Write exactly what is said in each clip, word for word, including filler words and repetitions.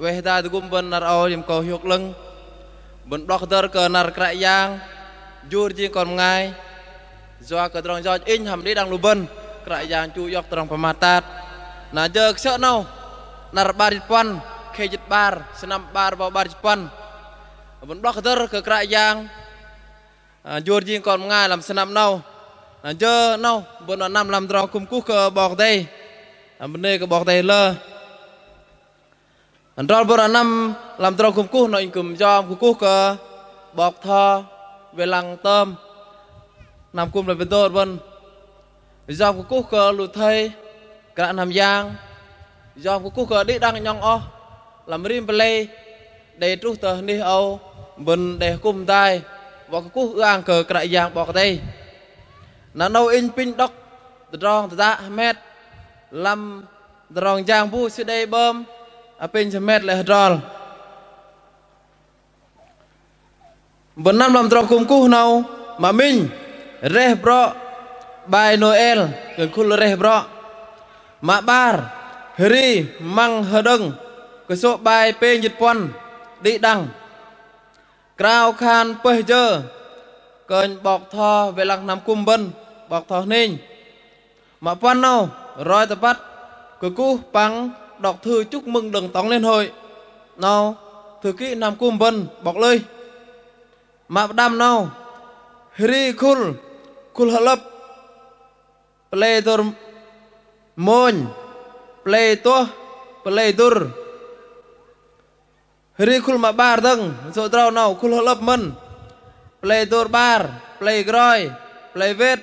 Oei hơdai tơgŭm bơ̆n năr âu, iĕm kâu hiôk 'lơ̆ng. Bơ̆n 'blŏk hơdơ̆r kơ năr Kră Yang jur jing kon bơngai. Yua kơ tơdrong yoch inh hăm đĭ đăng lu bơ̆n, Kră Yang chu iŏk tơdrong pơmat tat. Na jơ kơsơ̆ 'nâu, năr 'bar jĭt puăn, khei jĭt 'bar, sơnăm 'bar 'bâu 'bar jĭt puăn. Bơ̆n 'blŏk hơdơ̆r kơ Kră Yang, ơ, jur jing kon bơngai lăm sơnăm 'nâu. Na jơ 'nâu, bơ̆n năm lăm tơdrong kư̆m kuh kơ 'Bok Kei-Dei. Ơ, bơnê kơ 'Bok Kei-Dei lơ. Adrol bơ̆n năm lăm tơdrong kư̆m kuh 'nâu, inh kư̆m yom kơ kuh kơ 'bok tho wei lăng tơm hnam kư̆m lăm pơdôr bơ̆n. Yom kơ kuh kơ lu thây, kră hnam yang. Yom kơ kuh kơ đĭ đăng 'nhŏng oh lăm rim pơlei đei truh tơ anih âu, bơ̆n đei akŭm hơdai wă kơ kuh ư-ang kơ Kră Yang 'Bok Kei-Dei. Na 'nâu inh apinh đŏk tơdrong tơdă hơmet lăm tơdrong jang bu sư đei 'bơm, apinh sư hơmet lê̆ hơdrol. Bơ̆n năm lăm tơdrong kư̆m kuh 'nâu, mă minh, reh brŏ bai Nôel, kơnh khul reh brŏ. Mă 'bar, hơri măng hơđơ̆ng, kơsô̆ bai pêng jĭt puăn, đĭ đăng. Krao khan pơih jơ, kơnh 'bok tho wei lăng hnam kư̆m bơ̆n, 'bok tho hơninh. Mă puăn 'nâu, roi tơbăt kơkuh păng đọc thư chúc mừng đơ̆ng tổng liên hội. 'Nâu, thư ký hnam kư̆m bơ̆n 'bok Lưih. Mă pơđăm 'nâu, hơri khul, khul hơlơ̆p, pơlei dôr mônh, pơlei tuh, pơlei dŭr. Hơri khul mă 'bar dơ̆ng, sô̆ drâu 'nâu khul hơlơ̆p mơ̆n, pơlei dôr 'bar, pơlei groi, pơlei wet.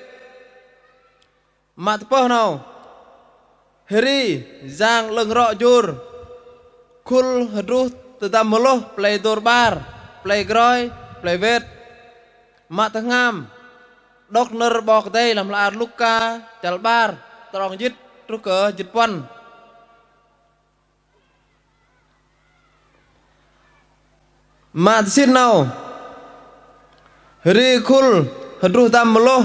Mă tơpơh 'nâu, hơri yang 'lơ̆ng rŏ jur, khul hơdruh tơdăm mơlôh, pơlei dôr 'bar, pơlei groi, pơlei wet. Mă tơhngam, đŏk nơ̆r 'Bok Kei-Dei lăm hla ar Luka, chăl 'bar, trong jĭt truh kơ jĭt puăn. Mă tơsĭn 'nâu, hơri khul hơdruh tơdăm mơlôh,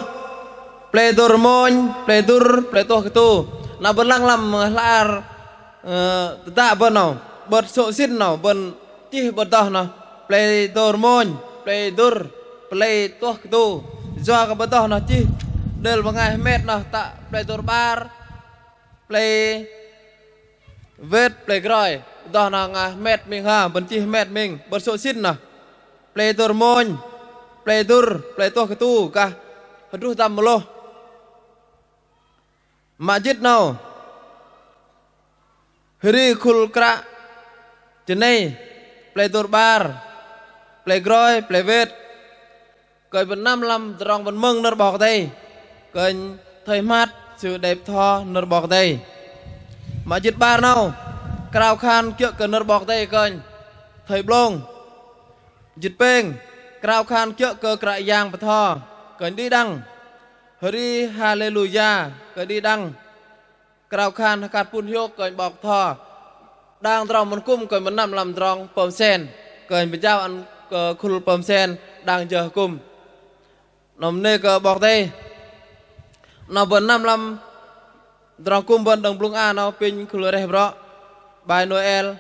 pơlei dôr mônh, pơlei dŭr, pơlei tuh kơtu. Na bơ̆n lăng lăm hla ar, ơ, tơdă bơ̆n 'nâu, 'bơ̆t sô̆ sĭn 'nâu, bơ̆n chih 'bơ̆t dŏh noh, pơlei dôr mônh, pơlei dŭr, pơlei tuh kơtu. Yua kơ 'bơ̆t dŏh noh chih đêl bơngai hơmet noh tă pơlei dôr 'bar, pơlei wet, pơlei groi. Dŏh noh ngah hơmet ming ha, bơ̆n chih hơmet ming, 'bơ̆t sô̆ sĭn noh. Pơlei dôr mônh, pơlei dŭr, pơlei tuh kơtu, gah hơdruh tơdăm mơlôh. Mă jĭt 'nâu, hơri khul kră jơnei, pơlei dôr 'bar, pơlei groi, pơlei wet. Kơnh bơ̆n năm lăm tơdrong bơ̆n mơ̆ng nơ̆r 'Bok Kei-Dei, kơnh thây hmat sư đei bơtho nơ̆r 'Bok Kei-Dei. Mă jĭt 'bar 'nâu, krao khan kiơ̆ kơ nơ̆r 'Bok Kei-Dei kơnh thây 'blông. Jĭt pêng, krao khan kiơ̆ kơ Kră Yang bơtho kơnh đĭ đăng. Hơri haleluya kơ đĭ đăng. Krao khan hơkat pŭn hiôk kơnh 'bok bơtho. Đang tơdrong bơ̆n kư̆m kơnh bơ̆n năm lăm tơdrong pơm sen, kơnh pơjao ăn kơ khul pơm sen đang jơ hơkŭm. 'Nâu bơnê kơ 'Bok Kei-Dei. 'Nâu bơ̆n năm lăm tơdrong kư̆m bơ̆n đơ̆ng blŭng a 'nâu apinh khul reh brŏ bai Nôel.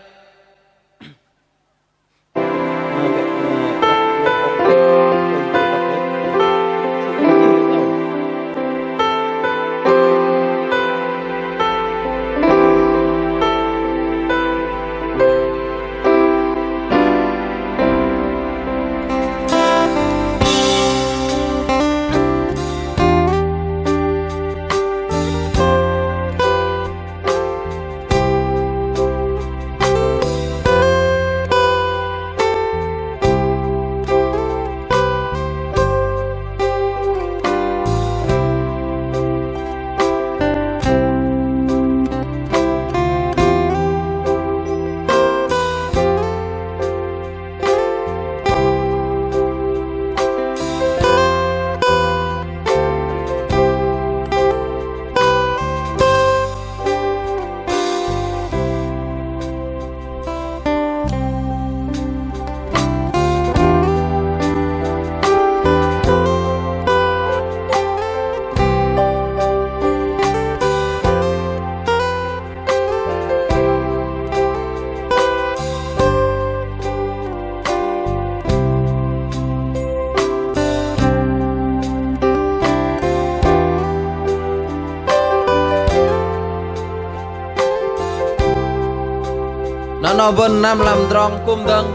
Na noh bơ̆n năm lăm tơdrong kŭm dơ̆ng.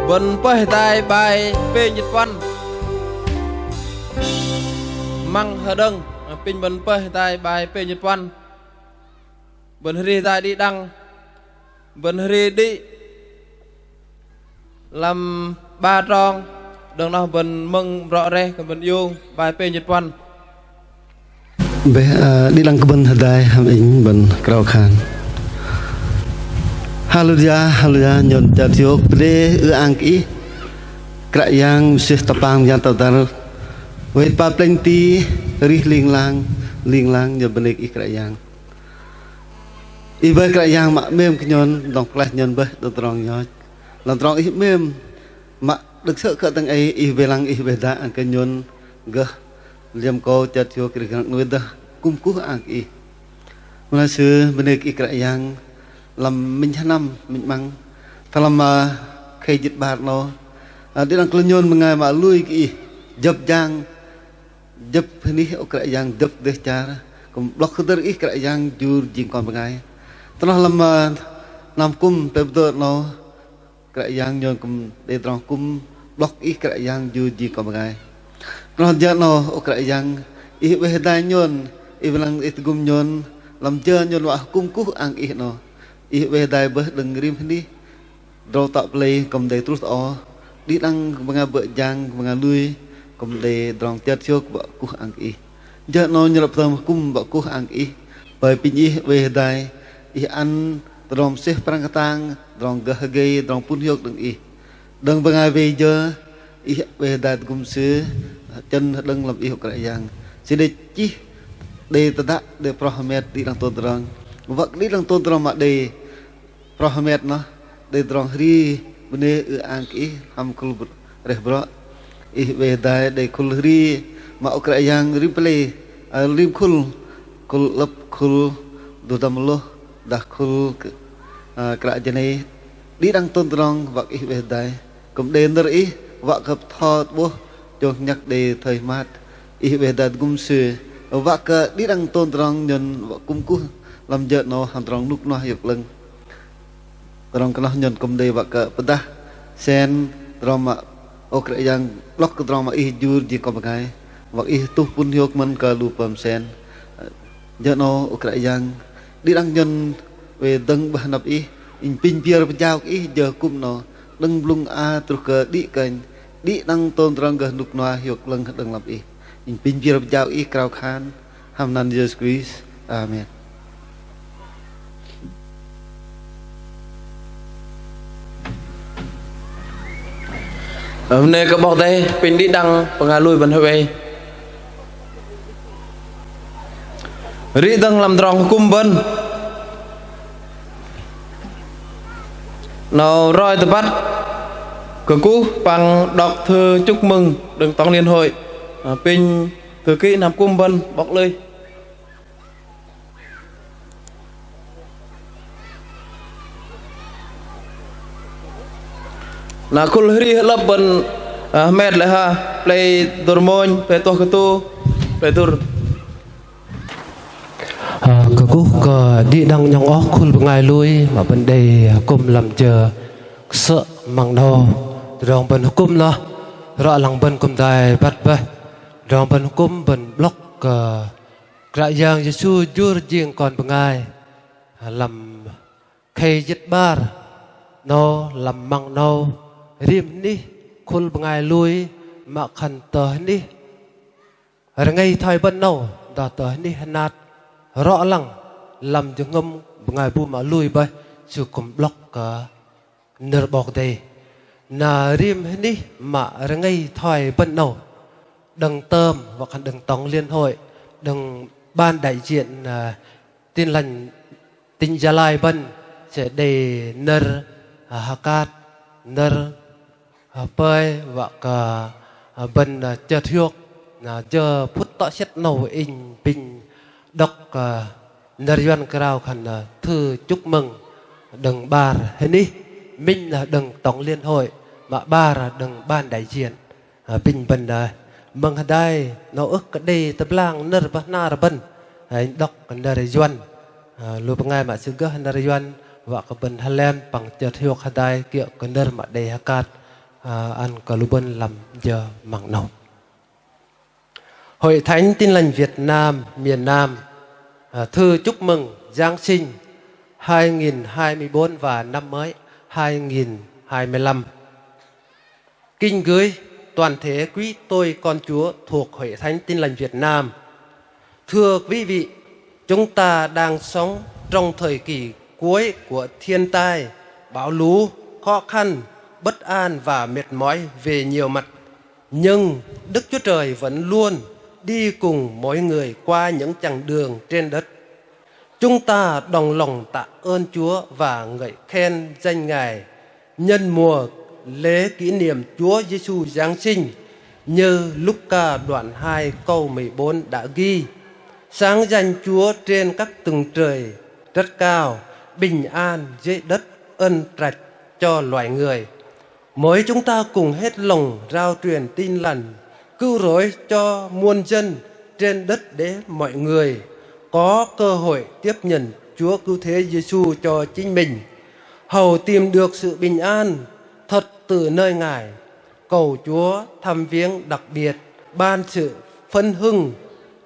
Bơ̆n pơih hơdai bai pêng jĭt puăn. Măng hơđơ̆ng, apinh bơ̆n pơih hơdai bai pêng jĭt puăn. Bơ̆n hơri hơdai đĭ đăng. Bơ̆n hơri đĭ lăm 'bar trong, đơ̆ng noh bơ̆n mơ̆ng brŏ reh kơ bơ̆n iung bai pêng jĭt puăn. Bĕ, ơ, đĭ đăng kơ bơ̆n hơdai hăm inh bơ̆n krao khan. Haleluya, haleluya, nhôn chơt hiôk, pơđe ư-ang kơ Ih. Kră Yang mơsêh tơpang yang tơ dăr. Wei tơpă plĕnh ti, arih ling lang, ling lang, nhôn bơnê kơ Ih Kră Yang. Ih bơih Kră Yang mă 'mêm kơ nhôn, dŏng pơklaih nhôn bơih đơ̆ng tơdrong yoch. Lăm tơdrong Ih 'mêm, mă đơ̆ng sơ̆ kơ dang ei, Ih wei lăng, Ih wei hơdai ăn kơ nhôn gơh liêm akâu chơt hiôk, arih gơnang wei dah kŭm kuh ang kơ Ih. Mă lei sư bơnê kơ Ih Kră Yang, lăm minh hơnăm, minh 'măng, tơ lăm, ơ, khei jĭt 'bar 'nâu, ơ, đĭ đăng kơ lu nhôn bơngai mă lui kơ Ih, jơ̆p jang, jơ̆p hơnih ơ Kră Yang, jơ̆p dêh char, kŭm 'blŏk hơdơ̆r Ih Kră Yang jur jing kon bơngai. Tơ noh lăm, ơ, năm kŭm pơdơ̆r 'nâu, Kră Yang nhôn kŭm đei tơdrong kŭm 'blŏk Ih Kră Yang jur jing kon bơngai. Tơ noh jơ 'nâu ơ Kră Yang, Ih wei hơdai nhôn, Ih wei lăng Ih tơgŭm nhôn, lăm jơ nhôn wă kŭm kuh ang Ih 'nâu. Ih wei hơdai bơih đơ̆ng rim hơnih, tơdrâu tŏ pơlei kŭm đei truh tơ âu. Đĭ đăng bơngai bơ̆ jang, bơngai lui, kŭm đei tơdrong chơt hiôk wă kuh ang kơ Ih. Jơ 'nâu nhôn lăp tơm kŭm wă kuh ang kơ Ih. Pơi apinh Ih wei hơdai, Ih ăn tơdrong mơsêh prăng kơtang, tơdrong gơh hơgei, tơdrong pŭn hiôk đơ̆ng Ih. Đơ̆ng bơngai wei jơ, Ih wei hơdai tơgŭm sư, chơ̆n hơđơ̆ng lăm Ih ơ Kră Yang. Sư đei chih, đei tơdă, đei proh hơmet, đĭ đăng tôm tơdrong. Wă kơ đĭ đăng tôm tơdrong mă đei proh hơmet noh, đei tơdrong hơri bơnê ư-ang kơ Ih hăm khul reh brŏ. Ih wei hơdai đei khul hơri mă ơ Kră Yang rim pơlei, ơ, rim khul, khul 'lơ̆p, khul dŭh dăm lôh, dah khul kơ, ơ, kră jơnei. Đĭ đăng tôm tơdrong wă kơ Ih wei hơdai. Kŭm đei nơ̆r Ih, wă kơ bơtho tơ'bôh, chông nhăk đei thoi hơmat. Ih wei hơdai tơgŭm sư, wă kơ đĭ đăng tôm tơdrong nhôn wă kŭm kuh lăm jơ 'nâu hăm tơdrong nŭk nuah hiôk 'lơ̆ng. Tơdrong kơ noh nhôn kŭm đei wă kơ pơdah sen tơdrong mă ơ Kră Yang 'blŏk kơ tơdrong mă Ih jur jing kon bơngai. Wă kơ Ih tuh pŭn hiôk mơ̆n kơ lu pơm sen. Jơ 'nâu ơ Kră Yang, đĭ đăng nhôn wei dơ̆ng 'bơh hơnăp Ih, inh pinh piơr pơjao kơ Ih jơ kŭm 'nâu, đơ̆ng blŭng a truh kơ đĭ kơnh, đĭ đăng tôm tơdrong gơh nŭk nuah hiôk 'lơ̆ng hơđơ̆ng lăm Ih. Inh pinh piơr pơjao Ih krao khan, hăm anăn Yêsu Krist. Amen. Ơ, bơnê kơ 'Bok Kei-Dei, pinh đĭ đăng bơngai lui bơ̆n hơwei. Ri dơ̆ng lăm tơdrong hơkŭm bơ̆n. 'Nâu roi tơbăt kơkuh păng đọc thư chúc mừng đơ̆ng Tổng Liên Hội. Ơ, pinh thư ký năm kŭm bơ̆n 'bok lui. Na khul hơri hơ'lơ̆p bơ̆n, ơ, hơmet lê̆ hă, plei dur mônh, plei tuh kơtu, plei dur. Ơ, kơkuh kơ đĭ đăng 'nhŏng oh khul bơngai lui, mă bơ̆n đei kŭm lăm jơ sơ̆ măng 'nâu, tơdrong bơ̆n hơkŭm noh, rŏ lăng bơ̆n kŭm hơdai băt bơih, tơdrong bơ̆n hơkŭm bơ̆n 'blŏk kơ Kră Yang Yêsu jur jing kon bơngai, lăm khei jĭt 'bar 'nâu, lăm măng 'nâu, rim hơnih, khul bơngai lui, mă khan tơ hơnih rơngei thoi bơ̆n 'nâu, dah tơ hơnih hơnat, rŏ lăng, lăm jơhngơ̆m bơngai bu mă lui bơih, sư kŭm 'blŏk kơ nơ̆r 'Bok Kei-Dei. Na rim hơnih mă rơngei thoi bơ̆n 'nâu, đơ̆ng tơm, wă khan đơ̆ng Tổng Liên Hội, đơ̆ng ban đại diện, ơ, Tin Lành tỉnh Gia Lai bơ̆n, sư đei nơ̆r, ơ, hơkat, nơ̆r, ơ, pơi, wă kơ, ơ, bơ̆n, ơ, chơt hiôk, na jơ phŭt tŏ sĕt 'nâu inh pinh đŏk, ơ, nơ̆r Yuăn krao khan, ơ, thư chúc mừng đơ̆ng 'bar hơnih, minh, ơ, đơ̆ng Tổng Liên Hội, mă 'bar đơ̆ng ban đại diện. Ơ, pinh bơ̆n, ơ, mơ̆ng hơdai 'nâu ưh kơ đei tơblang nơ̆r bơhnar bơ̆n, ơ, inh đŏk nơ̆r Yuăn. Ơ, lu bơngai mă sư gơh năr yuăn wă kơ bơ̆n hơlen păng chơt hiôk hơdai kiơ̆ kơ nơ̆r mă đei hơkat, ơ, ăn kơ lu bơ̆n lăm jơ măng 'nâu. Hội Thánh Tin Lành Việt Nam miền Nam, ơ, thư chúc mừng Giáng sinh hai nghìn hai mươi bốn và năm mới hai nghìn hai mươi lăm. Kinh gửi toàn thể quý tôi con Chúa thuộc Hội Thánh Tin Lành Việt Nam. Thưa quý vị, chúng ta đang sống trong thời kỳ cuối của thiên tai, bão lũ, khó khăn, bất an và mệt mỏi về nhiều mặt. Nhưng Đức Chúa Trời vẫn luôn đi cùng mỗi người qua những chặng đường trên đất. Chúng ta đồng lòng tạ ơn Chúa và ngợi khen danh Ngài nhân mùa lễ kỷ niệm Chúa Giêsu Giáng sinh, như Luca đoạn hai câu mười bốn đã ghi: Sáng danh Chúa trên các tầng trời rất cao, bình an dưới đất, ân trạch cho loài người. Mời chúng ta cùng hết lòng rao truyền tin lành, cứu rỗi cho muôn dân trên đất để mọi người có cơ hội tiếp nhận Chúa Cứu Thế Giêsu cho chính mình, hầu tìm được sự bình an thật từ nơi Ngài. Cầu Chúa thăm viếng đặc biệt, ban sự phấn hưng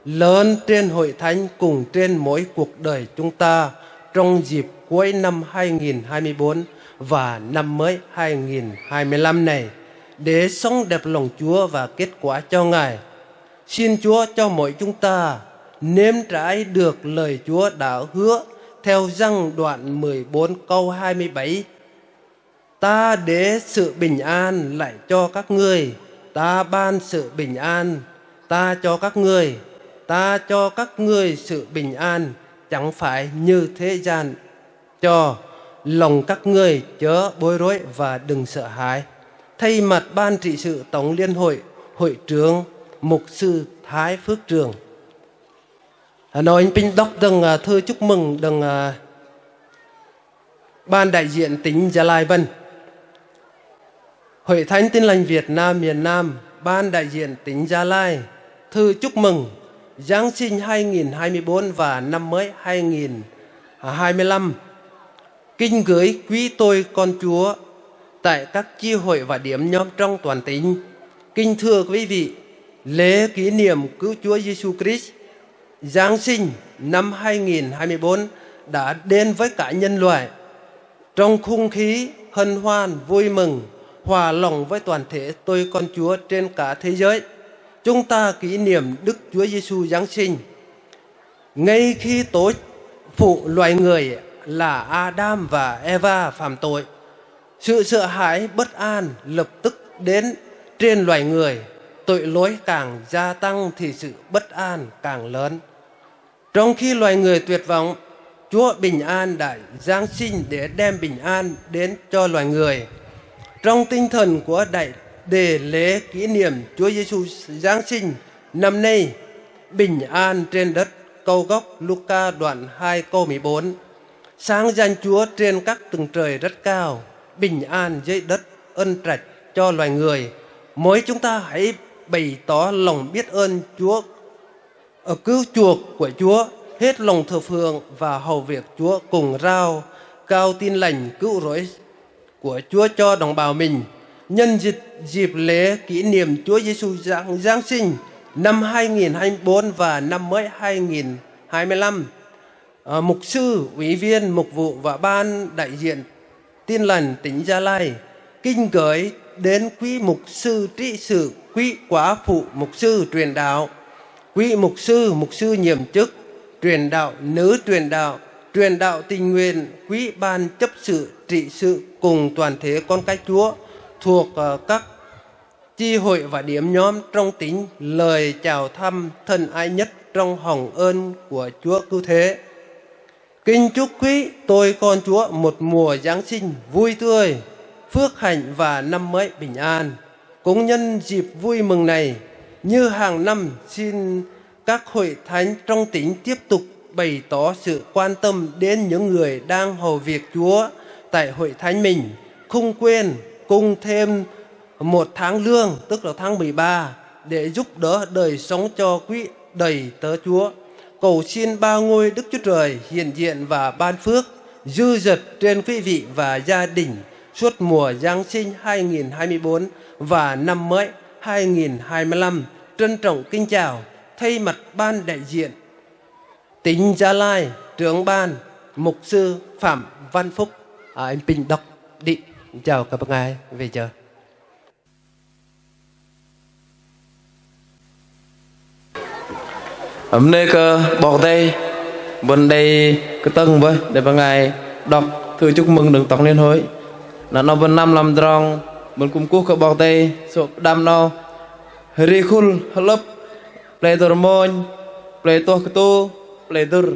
lớn trên hội thánh cùng trên mỗi cuộc đời chúng ta trong dịp cuối năm hai nghìn hai mươi bốn và năm mới hai nghìn hai mươi lăm này, để sống đẹp lòng Chúa và kết quả cho Ngài. Xin Chúa cho mỗi chúng ta nếm trải được lời Chúa đã hứa theo Giăng đoạn mười bốn câu hai mươi bảy: Ta để sự bình an lại cho các ngươi, ta ban sự bình an ta cho các ngươi, ta cho các ngươi sự bình an, chẳng phải như thế gian cho. Lòng các ngươi chớ bối rối và đừng sợ hãi. Thay mặt Ban Trị sự Tổng Liên hội, Hội trưởng Mục sư Thái Phước Trường. Hà Nội, anh Pinh đọc đằng, à, thư chúc mừng đằng, à, Ban đại diện tỉnh Gia Lai bơ̆n. Hội Thánh Tin Lành Việt Nam miền Nam, Ban đại diện tỉnh Gia Lai, thư chúc mừng Giáng sinh hai nghìn hai mươi bốn và năm mới hai nghìn hai mươi lăm. Kính gửi quý tôi con Chúa tại các chi hội và điểm nhóm trong toàn tỉnh. Kính thưa quý vị, lễ kỷ niệm Cứu Chúa Giêsu Christ Giáng sinh năm hai nghìn hai mươi bốn đã đến với cả nhân loại. Trong không khí hân hoan, vui mừng, hòa lòng với toàn thể tôi con Chúa trên cả thế giới, chúng ta kỷ niệm Đức Chúa Giêsu Giáng sinh. Ngay khi tổ phụ loài người là Adam và Eva phạm tội, sự sợ hãi, bất an lập tức đến trên loài người. Tội lỗi càng gia tăng thì sự bất an càng lớn. Trong khi loài người tuyệt vọng, Chúa bình an đã giáng sinh để đem bình an đến cho loài người. Trong tinh thần của đại đề lễ kỷ niệm Chúa Giêsu Giáng sinh năm nay, bình an trên đất, câu gốc Luca đoạn hai câu mười bốn: Sáng danh Chúa trên các tầng trời rất cao, bình an dưới đất, ân trạch cho loài người. Mỗi chúng ta hãy bày tỏ lòng biết ơn Chúa, ờ, cứu chuộc của Chúa, hết lòng thờ phượng và hầu việc Chúa, cùng rao cao tin lành cứu rỗi của Chúa cho đồng bào mình. Nhân dịp, dịp lễ kỷ niệm Chúa Giêsu Giáng, Giáng sinh năm hai nghìn hai mươi bốn và năm mới hai nghìn hai mươi lăm, ờ, mục sư, ủy viên mục vụ và ban đại diện Tin Lành tỉnh Gia Lai kính gửi đến quý mục sư trị sự, quý quả phụ mục sư truyền đạo, quý mục sư, mục sư nhiệm chức truyền đạo, nữ truyền đạo, truyền đạo tình nguyện, quý ban chấp sự, trị sự cùng toàn thể con cái Chúa thuộc, ờ, các chi hội và điểm nhóm trong tỉnh, lời chào thăm thân ái nhất trong hồng ơn của Chúa Cứu Thế. Kính chúc quý tôi con Chúa một mùa Giáng sinh vui tươi, phước hạnh và năm mới bình an. Cũng nhân dịp vui mừng này, như hàng năm, xin các hội thánh trong tỉnh tiếp tục bày tỏ sự quan tâm đến những người đang hầu việc Chúa tại hội thánh mình. Không quên cung thêm một tháng lương, tức là tháng mười ba, để giúp đỡ đời sống cho quý đầy tớ Chúa. Cầu xin ba ngôi Đức Chúa Trời hiện diện và ban phước dư dật trên quý vị và gia đình suốt mùa Giáng sinh hai nghìn hai mươi bốn và năm mới hai nghìn hai mươi lăm. Trân trọng kính chào, thay mặt ban đại diện tỉnh Gia Lai, trưởng ban, mục sư Phạm Văn Phúc. À, anh Pinh đọc đi. Chào các bạn, về giờ. Mơnê kơ 'Bok Kei-Dei, bơ̆n đei kơtơ̆ng bơih đei bơngai đọc thư chúc mừng đơ̆ng tổng liên hội. Na 'nâu bơ̆n năm lăm tơdrong, bơ̆n kŭm kuh kơ 'Bok Kei-Dei sơ̆ pơđăm 'nâu. Hơri khul hơlơ̆p, plei tơdrong mônh, plei tuh kơtu, plei dơ̆r.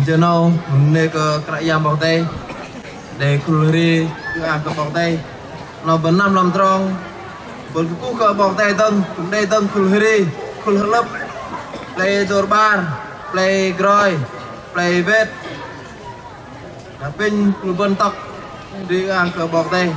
Jơ 'nâu, bơnê kơ Kră Yang 'Bok Kei-Dei, đei khul hơri ư-ang kơ 'Bok Kei-Dei. 'Nâu bơ̆n năm lăm trong, bơ̆n kơkuh kơ 'Bok Kei-Dei dơ̆ng, kư̆m đei dơ̆ng khul hơri, khul hơ'lơ̆p, plei dôr 'bar, plei groi, plei wet. Apinh lu bơ̆n tŏk hơri ư-ang kơ 'Bok Kei-Dei.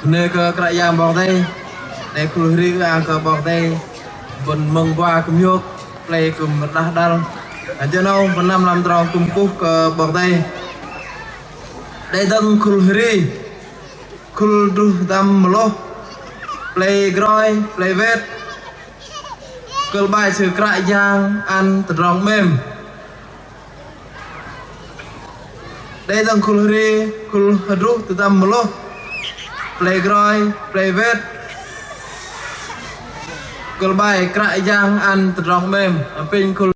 Bơnê kơ Kră Yang 'Bok Kei-Dei. Đei khul hơri ang kơ 'Bok Kei-Dei bơ̆n mơ̆ng 'bua kư̆m hiôk, plei kư̆m rơđah đăl. Jơ 'nâu bơ̆n năm lăm tơdrong kư̆m kuh kơ 'Bok Kei-Dei. Đei dơ̆ng khul hơri, khul druh tơdăm mơlôh, plei groi, plei wet, kơ̆l 'bai sư Kră Yang ăn tơdrong 'mêm. Đei dơ̆ng khul hơri, khul hơdruh tơdăm mơlôh, plei groi, plei wet, kơ̆l 'bai Kră Yang ăn tơdrong 'mêm. Apinh khul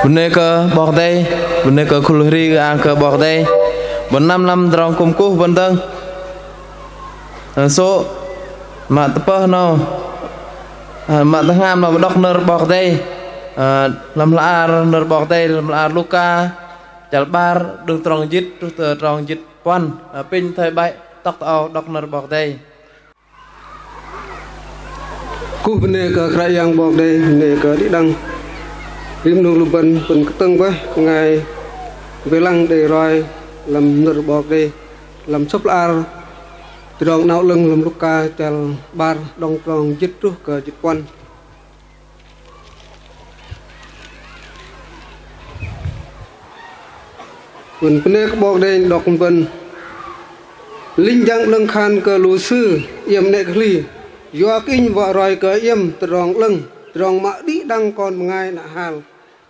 Bơnê kơ 'Bok Kei-Dei, bơnê kơ khul hơri ư-ang kơ 'Bok Kei-Dei. Bơ̆n năm lăm tơdrong kŭm kuh bơ̆n dơ̆ng. Sô̆ mă tơpơh 'nâu, mă tơhngam 'nâu đŏk nơ̆r 'Bok Kei-Dei lăm hla ar, nơ̆r 'Bok Kei-Dei lăm hla ar Luka, chăl 'bar, đơ̆ng trong jĭt truh tơ trong jĭt puăn. Apinh thoi 'bĕnh tŏk tơ âu đŏk nơ̆r 'Bok Kei-Dei. Kuh bơnê kơ Kră Yang 'Bok Kei-Dei, bơnê kơ đĭ đăng rim 'nung lu bơ̆n, bơ̆n kơtơ̆ng bơih bơngai wei lăng đei roi lăm nơ̆r 'Bok Kei-Dei lăm sơ̆p hla ar Tơdrong 'Nao 'Lơ̆ng lăm Luka chăl 'bar đơ̆ng trong jĭt truh kơ jĭt puăn. Bơ̆n bơnê kơ 'Bok Kei-Dei đŏk bơ̆n. Linh jang 'lơ̆ng khan kơ lu sư: Iĕm 'nĕ kơ hli, yua kơ inh wă roi kơ iĕm tơdrong 'lơ̆ng, tơdrong mă đĭ đăng kon bơngai 'nă hal.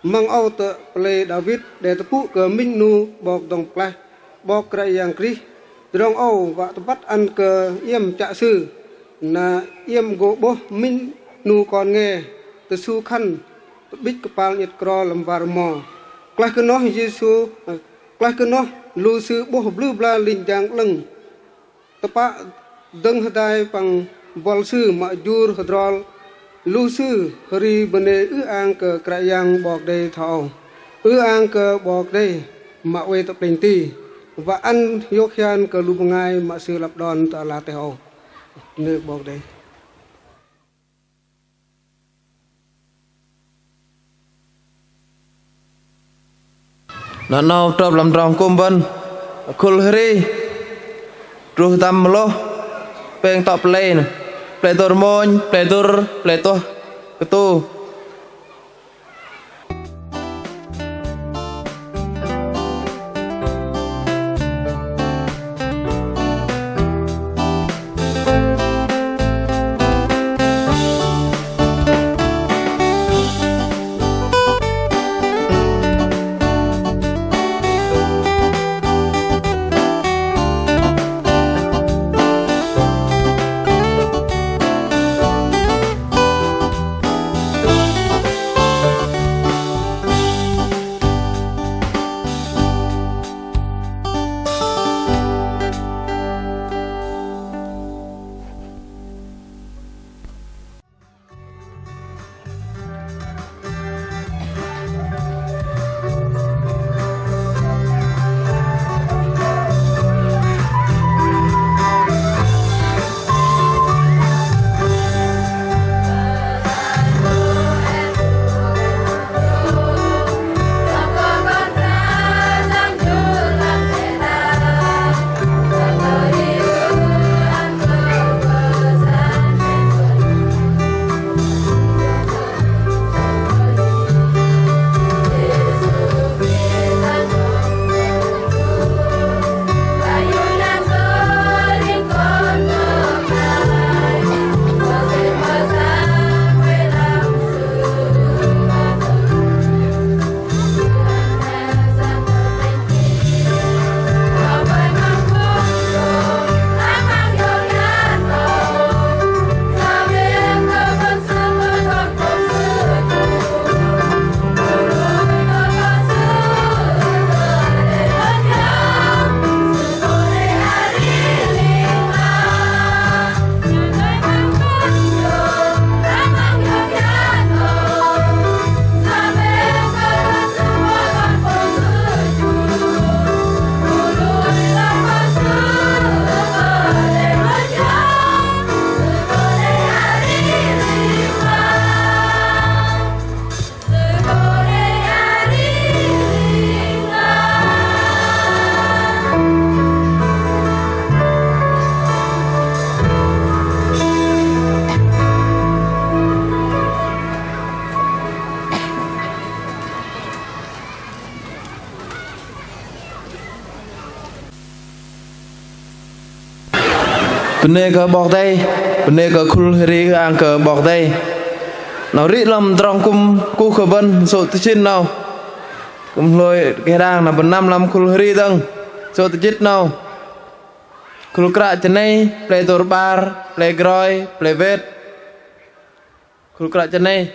Măng âu tơ pơlei Đavit đe tơpŭ kơ minh 'nu 'Bok dŏng pơklaih, 'Bok Kră Yang Krist. Tơdrong âu wă tơbăt ăn kơ iĕm chă Sư, na iĕm gô 'bôh minh 'nu kon nge tơsu khăn tơ'bĭch kơpal 'nhĕt kro lăm war rơmo. Klaih kơ noh Yêsu, klaih kơ noh lu sư 'bôh blư̆ bla linh jang 'lơ̆ng tơpă dơ̆ng hơdai păng buăl sư mă jur hơdrol lu sư hơri bơnê ư-ang kơ Kră Yang 'Bok Kei-Dei thoi âu. Ư-ang kơ 'Bok Kei-Dei mă oei tơ plĕnh ti, wă ăn hiôk hian kơ lu bơngai mă Sư lăp đon tơ ala teh âu. Bơnê 'Bok Kei-Dei. Na 'nâu trŏ lăm tơdrong kŭm bơ̆n, khul hơri truh tăm mơlôh pêng tŏ pơlei, pơlei Dôr Mônh, pơlei Dôr, pơlei Tuh Kơtu. Bơnê kơ 'Bok Kei-Dei, bơnê kơ khul hơri ư-ang kơ 'Bok Kei-Dei. 'Nâu rĭ lăm tơdrong kŭm kuh kơ bơ̆n sô̆ tơjĭt 'nâu. Kư̆m hlôi keh đang na bơ̆n năm lăm khul hơri dơ̆ng sô̆ tơjĭt 'nâu. Khul Kră Chênei, pơlei Dôr 'Bar, pơlei Groi, pơlei Wet. Khul Kră Chênei.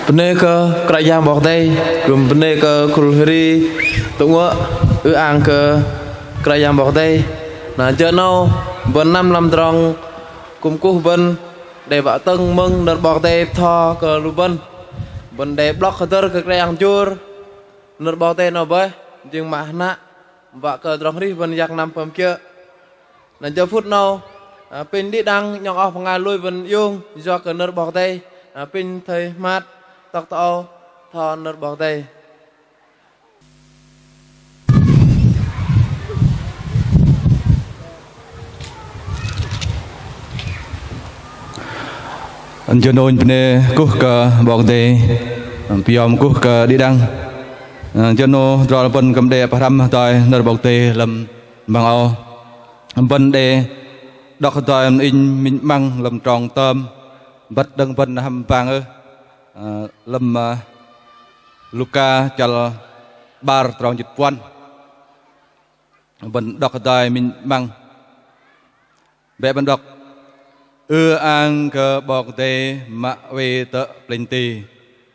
Bơnê kơ Kră Yang 'Bok Kei-Dei, kư̆m bơnê kơ khul hơri tơ'ngơ̆ ư-ang kơ Kră Yang 'Bok Kei-Dei. Na jơ 'nâu bơ̆n năm lăm tơdrong kŭm kuh bơ̆n đei wă tơ̆ng mơ̆ng nơ̆r 'Bok Kei-Dei bơtho kơ lu bơ̆n. Bơ̆n đei 'blŏk hơdơ̆r kơ Kră Yang jur, nơ̆r 'Bok Kei-Dei 'nâu bơih jing mă hnă wă kơ tơdrong arih bơ̆n yak năm pơm kiơ̆. Na jơ phŭt 'nâu, ơ, apinh đĭ đăng 'nhŏng oh bơngai lui bơ̆n iung yua kơ nơ̆r 'Bok Kei-Dei. Apinh thây hmat tŏk tơ âu bơtho nơ̆r 'Bok Kei-Dei. Jơ 'nâu inh bơnê kuh kơ 'Bok Kei-Dei, pơyom kuh kơ đĭ đăng. Jơ 'nâu tơdrong bơ̆n kư̆m đei pơhrăm hơdai nơ̆r 'Bok Kei-Dei lăm 'măng âu. Bơ̆n đei đŏk hơdai inh minh 'măng lăm trong tơm, băt đơ̆ng bơ̆n hăm 'bang ưh, ơ, lăm, ơ, Luka chăl 'bar trong jĭt puăn. Bơ̆n đŏk hơdai minh 'măng. Bĕ bơ̆n đŏk. Ư-ang kơ 'Bok Kei-Dei mă oei tơ plĕnh ti,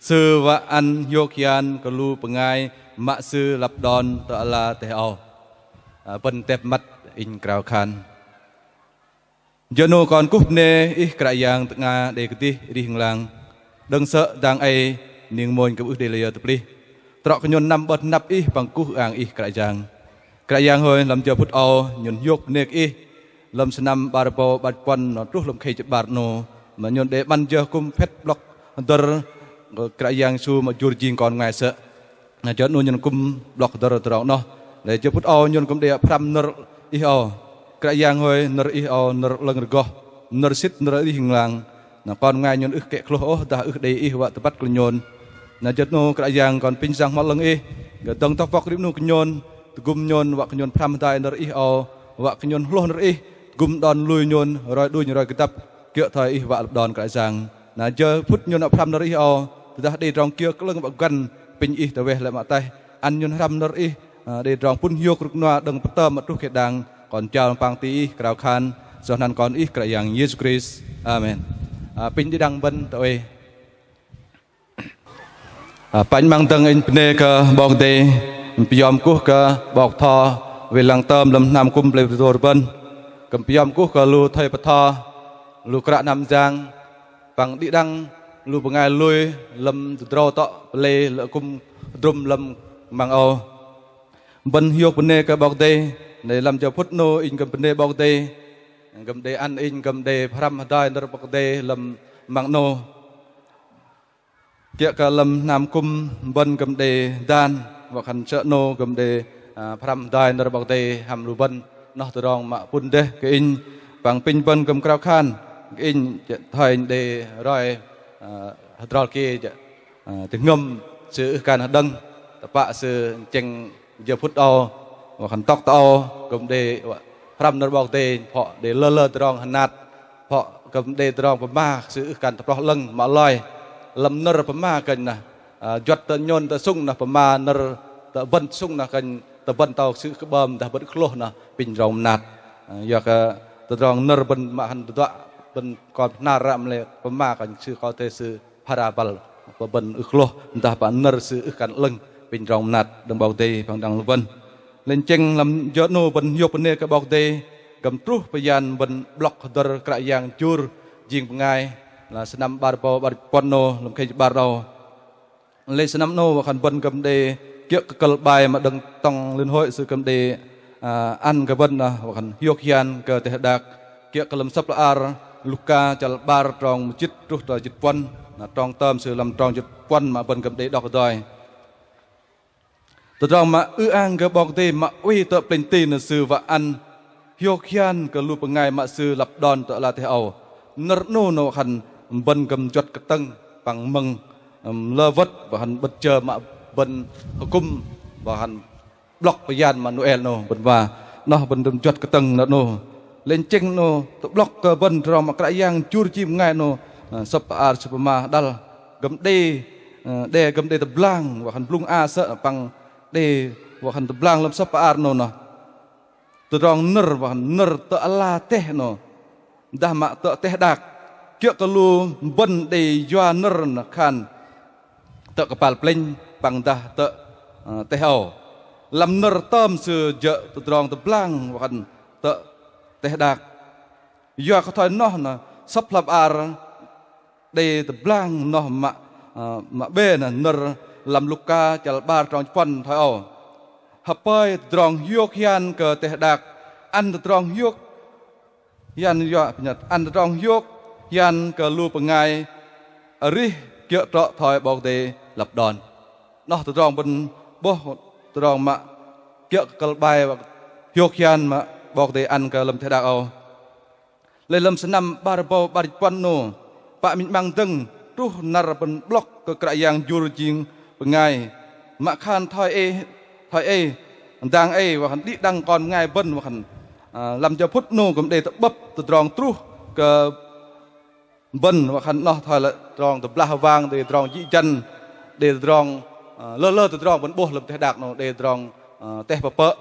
Sư wă ăn hiôk hian kơ lu bơngai mă Sư lăp đon tơ ala teh âu. Ơ, bơ̆n tep măt inh krao khan. Jơ 'nâu kon kuh bơnê Ih Kră Yang tơ'ngla đei kơdih arih ling lang. Đơ̆ng sơ̆ dang ei ning mônh kư̆m ưh đei layơ tơplih. Trŏ kơ nhôn năm 'bơ̆t hơnăp Ih păng kuh ư-ang Ih Kră Yang. Kră Yang hơi, lăm jơ phŭt âu nhôn hiôk bơnê kơ Ih. Lăm sơnăm 'bar rơbâu 'bar jĭt puăn noh truh lăm khei jĭt 'bar 'nâu, mă nhôn đei 'măn jơ kŭm phĕt 'blŏk hơdơ̆r Kră Yang Yêsu mă jur jing kon bơngai sơ̆. Na jơ 'nâu nhôn kŭm 'blŏk hơdơ̆r tơdrong 'noh. Lei jơ phŭt âu nhôn kŭm đei pơhrăm nơ̆r Ih âu. Kră Yang hơi, nơ̆r Ih âu nơ̆r 'lơ̆ng rơgoh, nơ̆r sĭt, nơ̆r arih ling lang. Na kon bơngai nhôn ưh kĕ hlôh ôh dah ưh đei Ih wă tơbăt kơ lu nhôn. Na jơ 'nâu Kră Yang kon apinh Yang Bơhngol 'Lơ̆ng Ih gơh dơ̆ng tŏk pŏk rim 'nu kơ nhôn, tơgŭm nhôn wă kơ nhôn pơhrăm hơdai nơ̆r Ih âu, wă kơ nhôn hlôh nơ̆r Ih, tơgŭm đon lui nhôn roi đunh roi kơdăp kiơ̆ thoi Ih wă lăp đon Kră Yang. Na jơ phŭt nhôn wă pơhrăm nơ̆r Ih âu, tơdah đei tơdrong kiơ kơ 'lơ̆ng wă găn, apinh Ih tơweh lê̆ mă ataih, ăn nhôn pơhrăm nơ̆r Ih, ơ, đei tơdrong pŭn hiôk rŭk rơnua đơ̆ng pơtơm mă truh kơ đei đăng, kon jao păng ti Ih krao khan, yua anăn Kon Ih Kră Yang Yêsu Krist. Amen. Ơ, apinh đĭ đăng bơ̆n tơ oei. Ơ, apinh 'măng dơ̆ng inh bơnê kơ 'Bok Kei-Dei, pơyom kuh kơ 'bok bơtho, wei lăng tơm lăm hnam kŭm plei Bơrô bơ̆n. Kư̆m pơyom kuh kơ lu thây bơtho, lu kră hnam jang, păng đĭ đăng lu bơngai lui lăm tơdrâu tŏ pơlei lơ kŭm hơdrŭm lăm 'măng âu. Bơ̆n hiôk bơnê kơ 'Bok Kei-Dei, lei lăm jơ phŭt 'nâu inh kư̆m bơnê 'Bok Kei-Dei, kư̆m đei ăn inh kư̆m đei pơhrăm hơdai nơ̆r 'Bok Kei-Dei lăm 'măng 'nâu. Kiơ̆ kơ lăm hnam kŭm bơ̆n kư̆m đei dan, wă khan sơ̆ 'nâu kư̆m đei, ơ, pơhrăm hơdai nơ̆r 'Bok Kei-Dei hăm lu bơ̆n, 'noh tơdrong mă pŭn dêh kơ inh, păng apinh bơ̆n kư̆m krao khan kơ inh, thoi inh đei roi, ơ, hơdrol ki, ơ, tơhngơ̆m sư ưh kăn hơđơ̆ng, tơpă sư tơchĕng jơ phŭt âu, wă khan tŏk tơ âu, kư̆m đei pơhrăm nơ̆r 'Bok Kei-Dei, phŏ đei lơ lơ tơdrong hơnat, phŏ kư̆m đei tơdrong pơma sư ưh kăn tơploh 'lơ̆ng mă loi. Lăm nơ̆r pơma kơnh noh, ơ, juăt tơ nhôn tơ sŭng noh pơma nơ̆r tơ bơ̆n sŭng noh kơnh tơ bơ̆n tâu sư ưh kơ 'bơm dah bơ̆n ưh kơ hlôh noh apinh tơdrong mơnat. Ơ, yua kơ tơdrong nơ̆r bơ̆n mă hăn tơduă bơ̆n kon pơhnar ră mă lei pơma kơnh sư kơ thê sư phara băl, pơbơ̆n ưh kơ hlôh, dah pă nơ̆r sư ưh kăn 'lơ̆ng, apinh tơdrong mơnat đơ̆ng 'Bok Kei-Dei păng đĭ đăng lu bơ̆n. Lei tơchĕng lăm jơ 'nâu bơ̆n hiôk bơnê kơ 'Bok Kei-Dei, kư̆m truh pơyan bơ̆n 'blŏk hơdơ̆r Kră Yang jur jing bơngai, lăm sơnăm 'bar rơbâu 'bar jĭt puăn 'nâu, lăm khei jĭt 'bar 'nâu. Lei sơnăm 'nâu wă khan bơ̆n kư̆m đei kiơ̆ kơ kơ̆l 'bai mă đơ̆ng tŏng liên hội sư kư̆m đei, ơ, ăn kơ bơ̆n noh, wă khan hiôk hian kơ teh đak, kiơ̆ kơ lăm sơ̆p hla ar Luka chăl 'bar trong mơjĭt truh tơ jĭt puăn, na trong tơm sư lăm trong jĭt puăn mă bơ̆n kư̆m đei đŏk hơdai. Tơdrong mă ư-ang kơ 'Bok Kei-Dei mă oei tơ plĕnh ti noh Sư wă ăn hiôk hian kơ lu bơngai mă Sư lăp đon tơ ala teh âu. Nơ̆r 'nâu noh wă khan bơ̆n kư̆m juăt kơtơ̆ng păng mơ̆ng, ưm, lơ wơ̆t, wă khan 'bơ̆t jơ mă bơ̆n hơkŭm, wă khan 'blŏk pơyan mă Nôel 'nâu, bơ̆n wă, 'noh bơ̆n kư̆m juăt kơtơ̆ng nơ̆r 'nâu. Lei tơchĕng 'nâu tơ'blŏk kơ bơ̆n tơdrong mă Kră Yang jur jing bơngai 'nâu, ơ, sơ̆p hla ar sư pơma hơđăl. Kư̆m đei, ơ, đe kư̆m đei tơblang, wă khan blŭng a sơ̆ păng đei, wă khan tơblang lăm sơ̆p hla ar 'nâu noh. Tơdrong nơ̆r, wă khan nơ̆r tơ ala teh 'nâu. Dah mă tơ teh đak. Kiơ̆ kơ lu bơ̆n đei yua nơ̆r noh khan tơ kơpal plĕnh păng dah tơ, ơ, teh âu. Lăm nơ̆r tơm sư jơ̆ tơdrong tơblang wă khan tơ teh đak. Yua kơ thoi noh na sơ̆p hla bơar đei tơblang noh mă, ơ, mă bĕ na nơ̆r lăm Luka chăl 'bar trong chĭt puăn thoi âu. Hơpơi tơdrong hiôk hian kơ teh đak, ăn tơdrong hiôk hian yua pơnhăt ăn tơdrong hiôk hian kơ lu bơngai arih kiơ̆ trŏ thoi 'Bok Kei-Dei lăp đon. Noh tơdrong bơ̆n 'bôh tơdrong mă kiơ̆ kơ kơ̆l bai wă hiôk hian mă 'Bok Kei-Dei ăn kơ lăm teh đak âu. Lei lăm sơnăm 'bar rơbâu 'bar jĭt puăn 'nô, pă minh 'măng dơ̆ng truh năr bơ̆n 'blŏk kơ Kră Yang jur jing bơngai. Mă khan thoi ei, thoi ei, dang ei wă khan đĭ đăng kon bơngai bơ̆n wă khan, ơ, lăm jơ phŭt 'nô kư̆m đei tơ'bơ̆p tơdrong truh kơ bơ̆n wă khan noh thoi lei tơdrong tơblah wang, đei tơdrong jĭ jăn, đei tơdrong, ơ, lơ lơ tơdrong bơ̆n 'bôh lăm teh đak 'nô, đei tơdrong, ơ, teh pơpơ̆.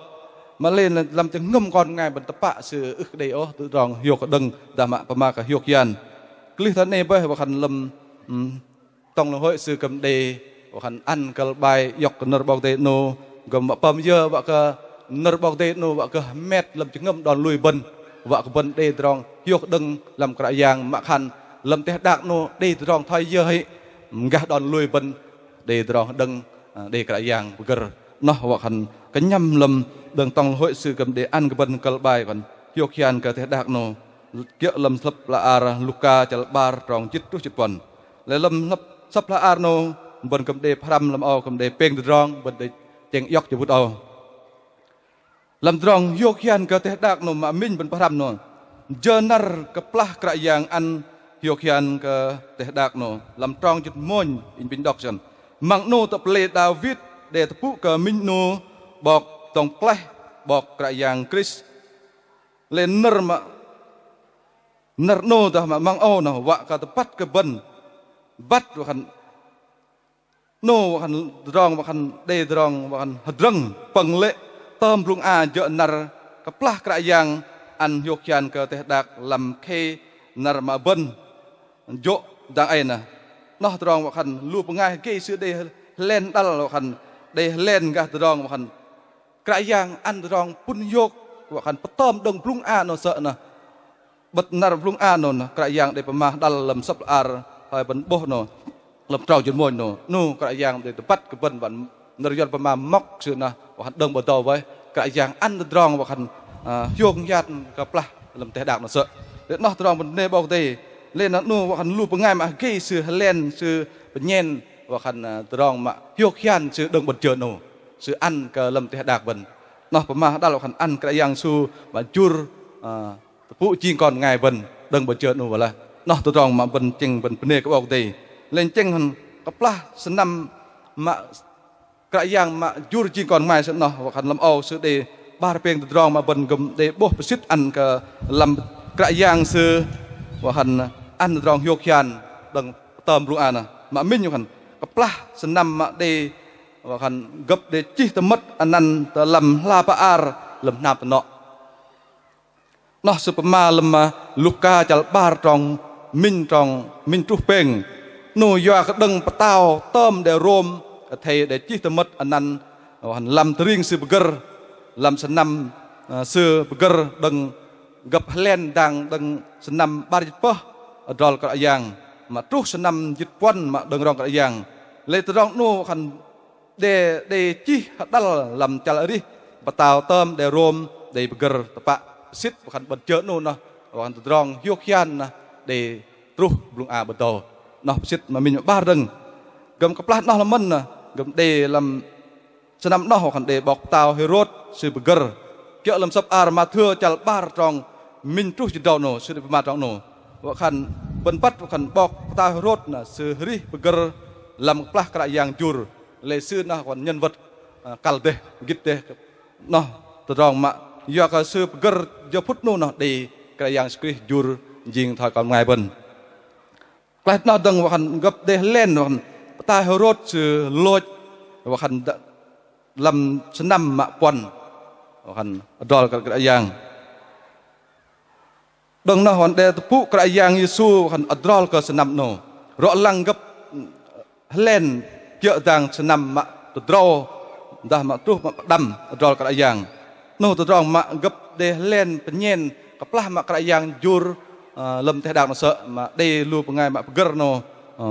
Mă lei lăm jơhngơ̆m kon bơngai bơ̆n tơpă sư ưh kơ đei ôh tơdrong hiôk kơ đơ̆ng dah mă pơma kơ hiôk hian. Klih thoi 'nei bơih wă khan lăm, ưm, tŏng lơhôih sư kư̆m đei wă khan ăn kơ̆l bai iŏk kơ nơ̆r 'Bok Kei-Dei 'nô, kư̆m wă pơm yơ wă kơ nơ̆r 'Bok Kei-Dei 'nô wă kơ hơmet lăm jơhngơ̆m đon lui bơ̆n, wă kơ bơ̆n đei tơdrong hiôk kơ đơ̆ng lăm Kră Yang, mă khan lăm teh đak 'nô đei tơdrong thoi yơ hei gah đon lui bơ̆n đei tơdrong kơ đơ̆ng, ơ, đei Kră Yang pơgơ̆r. Noh wă khan kơnhăm lăm đơ̆ng tŏng lơhôih sư kư̆m đei ăn kơ bơ̆n kơ̆l bai wă khan hiôk hian kơ teh đak 'nô. Kiơ̆ lăm sơ̆p hla bơar Luka chăl 'bar trong jĭt truh jĭt puăn. Lei lăm sơ̆p, sơ̆p hla bơar 'nô bơ̆n kư̆m đei pơhrăm lăm âu kư̆m đei pêng tơdrong, bơ̆n đei chĕng iŏk jơ phŭt âu. Lăm tơdrong hiôk hian kơ teh đak 'nô mă minh bơ̆n pơhrăm 'nô. Jơ năr kơplah Kră Yang ăn hiôk hian kơ teh đak 'nô. Lăm trong jĭt mônh inh apinh đŏk sơ̆n. Măng 'nô tơ pơlei Đawit đe tơpŭ kơ minh 'nô 'Bok dŏng pơklaih, 'Bok Kră Yang Krist. Lei nơ̆r mă, nơ̆r 'nô dah mă măng âu noh wă kơ tơbăt kơ bơ̆n băt wă khan 'nô wă khan tơdrong wă khan đei tơdrong wă khan hơdrơ̆ng pơ̆ng lê̆ tơm blŭng a jơ̆ năr kơplah Kră Yang ăn hiôk hian kơ teh đak lăm khei năr mă bơ̆n jô̆ dang ei noh. Noh tơdrong wă khan lu bơngai hơgei sư đei hơlen đăl wă khan đei hơlen gah tơdrong wă khan Kră Yang ăn tơdrong pŭn hiôk wă khan pơtơm đơ̆ng blŭng a 'nô sơ̆ noh. 'Bơ̆t năr blŭng a 'nô noh Kră Yang đei pơma hơđăl lăm sơ̆p hla bơar thoi bơ̆n 'bôh 'nô. Lăm trong jĭt mônh 'nô, 'nô Kră Yang đei tơbăt kơ bơ̆n wă khan nơ̆r yuăn pơma mŏk sư noh wă khan đơ̆ng bơdâu bơih. Kră Yang ăn tơdrong wă khan, ơ, hiôk hian kơplah lăm teh đak 'nô sơ̆. Lei noh tơdrong bơ̆n bơnê 'Bok Kei-Dei. Lei noh 'nô wă khan lu bơngai mă hơgei sư hơlen sư pơnhen wă khan, ơ, tơdrong mă hiôk hian sư đơ̆ng 'bơ̆t jơ 'nô. Sư ăn kơ lăm teh đak bơ̆n. Noh pơma hơđăl wă khan ăn Kră Yang Yêsu mă jur, ơ, tơpŭ jing kon bơngai bơ̆n đơ̆ng 'bơ̆t jơ 'nô wă lah. Noh tơdrong mă bơ̆n chĕng bơ̆n bơnê kơ 'Bok Kei-Dei. Lei chĕng khan kơplah sơnăm mă Kră Yang mă jur jing kon bơngai sơ̆ noh wă khan lăm âu sư đei 'bar pêng tơdrong mă bơ̆n kư̆m đei 'bôh pơsĭt ăn kơ lăm Kră Yang sư wă khan ăn tơdrong hiôk hian đơ̆ng tơm blŭng a noh. Mă minh wă khan kơplah sơnăm mă đei wă khan gơ̆p đei chih tơmơ̆t anăn tơ lăm hla bơar lơ̆m hnam tơnŏ. Noh sư pơma lăm, ơ, Luka chăl 'bar trong minh, trong minh truh pêng. 'Nô yua kơ đơ̆ng pơtao tơm đe Rôm, athei đe chih tơmơ̆t anăn, wă khan lăm tơring sư pơgơ̆r, lăm sơnăm, ơ, sư pơgơ̆r đơ̆ng gơ̆p hơlen dang đơ̆ng sơnăm 'bar jĭt pơh adrol Kră Yang, mă truh sơnăm jĭt puăn mă đơ̆ng rŏng Kră Yang. Lei tơdrong 'nô wă khan đe, đe chih hơđăl lăm chăl arih pơtao tơm đe Rôm đei pơgơ̆r tơpă pơsĭt wă khan 'bơ̆t jơ 'nô noh wă khan tơdrong hiôk hian noh đei truh blŭng a bơdâu. Noh pơsĭt mă minh mă 'bar dơ̆ng. Gơ̆m kơplah noh lăm mơ̆n noh gơ̆m đei lăm sơnăm noh wă khan đei 'bok pơtao Hêrôd sư pơgơ̆r. Kiơ̆ lăm sơ̆p hla bơar Mathêu chăl 'bar trong minh truh jĭt drâu 'nô sư đei pơma tơdrong 'nô. Wă khan bơ̆n băt wă khan 'bok pơtao Hêrôd noh sư arih pơgơ̆r lăm kơplah Kră Yang jur. Lei sư noh wă khan nhân vật, ơ, kăl dêh, gĭt dêh. Noh tơdrong mă yua kơ sư pơgơ̆r jơ phŭt 'nô noh đei Kră Yang Yêsu Krist jur jing thoi kon bơngai bơ̆n. Klaih noh dơ̆ng wă khan gơ̆p đei hơlen wă khan pơtao Hêrôd sư lôch wă khan đă-, lăm sơnăm mă puăn wă khan adrol kơ Kră Yang. Đơ̆ng noh wă khan đe tơpŭ Kră Yang Yêsu wă khan adrol kơ sơnăm 'nô. Rŏ lăng gơ̆p hơlen kiơ̆ dang sơnăm mă tơdrâu dah mă truh mă pơđăm adrol Kră Yang. 'Noh tơdrong mă gơ̆p đei hơlen pơnhen kơplah mă Kră Yang jur, ơ, lơ̆m teh đak 'noh sơ̆ mă đei lu bơngai mă pơgơ̆r 'noh, ơ,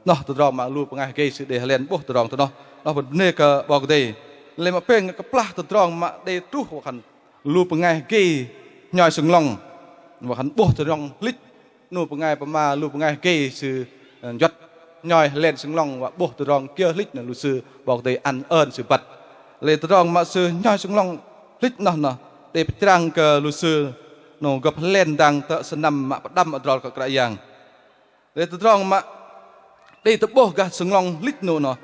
'noh tơdrong mă lu bơngai hơgei sư đei hơlen 'bôh tơdrong tơ 'noh. 'Noh bơ̆n bơnê kơ 'Bok Kei-Dei. Lei mă pêng kơplah tơdrong mă đei truh wă khan lu bơngai hơgei hnhoi sơnglŏng wă khan 'bôh tơdrong hlĭch 'nu bơngai pơma lu bơngai hơgei sư, ơ, juăt hnhoi hơlen sơnglŏng wă 'bôh tơdrong kiơ hlĭch 'noh lu sư 'Bok Kei-Dei ăn ơn sư băt. Lei tơdrong mă sư hnhoi sơnglŏng hlĭch 'noh 'noh đei pơchrang kơ lu sư 'noh gơ̆p hơlen dang tơ sơnăm mă pơđăm adrol kơ Kră Yang. Lei tơdrong mă đei tơ'bôh gah sơnglŏng hlĭch 'nu 'noh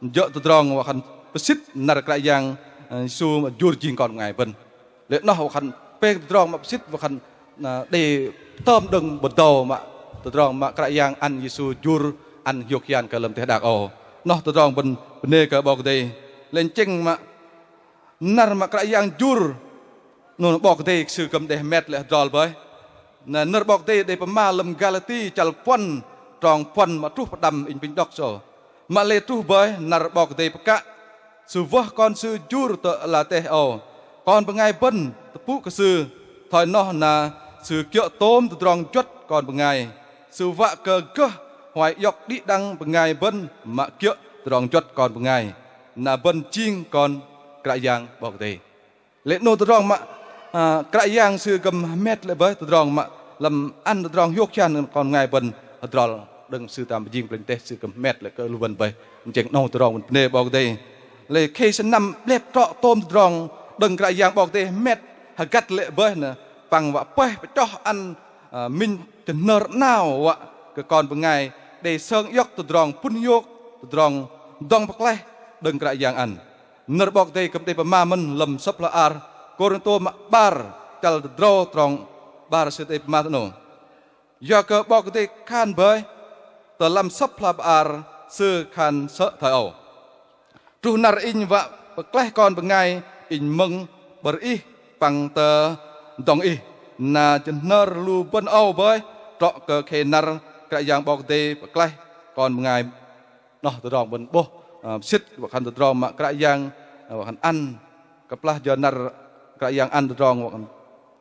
jơ̆ tơdrong wă khan pơsĭt năr Kră Yang, ơ, Yêsu mă jur jing kon bơngai bơ̆n. Lei 'noh wă khan pêng tơdrong mă pơsĭt wă khan, ơ, đei tơm đơ̆ng bơdâu mă tơdrong mă Kră Yang ăn Yêsu jur ăn hiôk hian kơ lơ̆m teh đak âu. 'Noh tơdrong bơ̆n bơnê kơ 'Bok Kei-Dei. Lei tơchĕng mă năr mă Kră Yang jur 'noh 'Bok Kei-Dei sư kư̆m đei hơmet lê̆ hơdrol bơih. Na nơ̆r 'Bok Kei-Dei đei pơma lơ̆m Galati chăl puăn trong puăn mă truh pơđăm inh apinh đŏk sơ̆. Mă lei truh bơih năr 'Bok Kei-Dei pơkă sư wơh Kon Sư jur tơ ala teh âu. Kon bơngai bơ̆n tơpŭ kơ Sư. Thoi noh na Sư kiơ̆ tôm tơdrong juăt kon bơngai. Sư wă kơ gơh huay iŏk đĭ đăng bơngai bơ̆n mă kiơ̆ tơdrong juăt kon bơngai. Na bơ̆n jing kon Kră Yang 'Bok Kei-Dei. Lei 'noh tơdrong mă, ơ, Kră Yang Sư kư̆m hơmet lê̆ bơih tơdrong mă lăm ăn tơdrong hiôk hian kon bơngai bơ̆n hơdrol đơ̆ng Sư tam pơjing plĕnh teh Sư kư̆m hơmet lê̆ kơ lu bơ̆n bơih. Tơchĕng 'noh tơdrong bơ̆n bơnê 'Bok Kei-Dei. Lei khei sơnăm 'blep trŏ tôm tơdrong đơ̆ng Kră Yang 'Bok Kei-Dei hơmet hơgăt lê̆ bơih 'noh păng wă pơih pơchoh ăn, ơ, minh jơhnơr 'nao wă kơ kon bơngai đei sơng iŏk tơdrong pŭn hiôk, tơdrong dŏng pơklaih đơ̆ng Kră Yang ăn. Nơ̆r 'Bok Kei-Dei kư̆m đei pơma mơ̆n lăm sơ̆p hla ar Kôrintô mă 'bar chăl tơdrâu trong 'bar sư đei pơma tơ 'nâu. Yua kơ 'Bok Kei-Dei khan bơih tơ lăm sơ̆p hla bơar sư khan sơ̆ thoi âu: Truh năr Inh wă pơklaih kon bơngai Inh mơ̆ng 'bơ̆r Ih păng tơ dŏng Ih, na jơhnơr lu bơ̆n âu bơih trŏ kơ khei năr Kră Yang 'Bok Kei-Dei pơklaih kon bơngai. 'Noh tơdrong bơ̆n 'bôh, ơ, pơsĭt wă khan tơdrong mă Kră Yang, ơ, wă khan ăn kơplah jơ năr Kră Yang ăn tơdrong wă khan,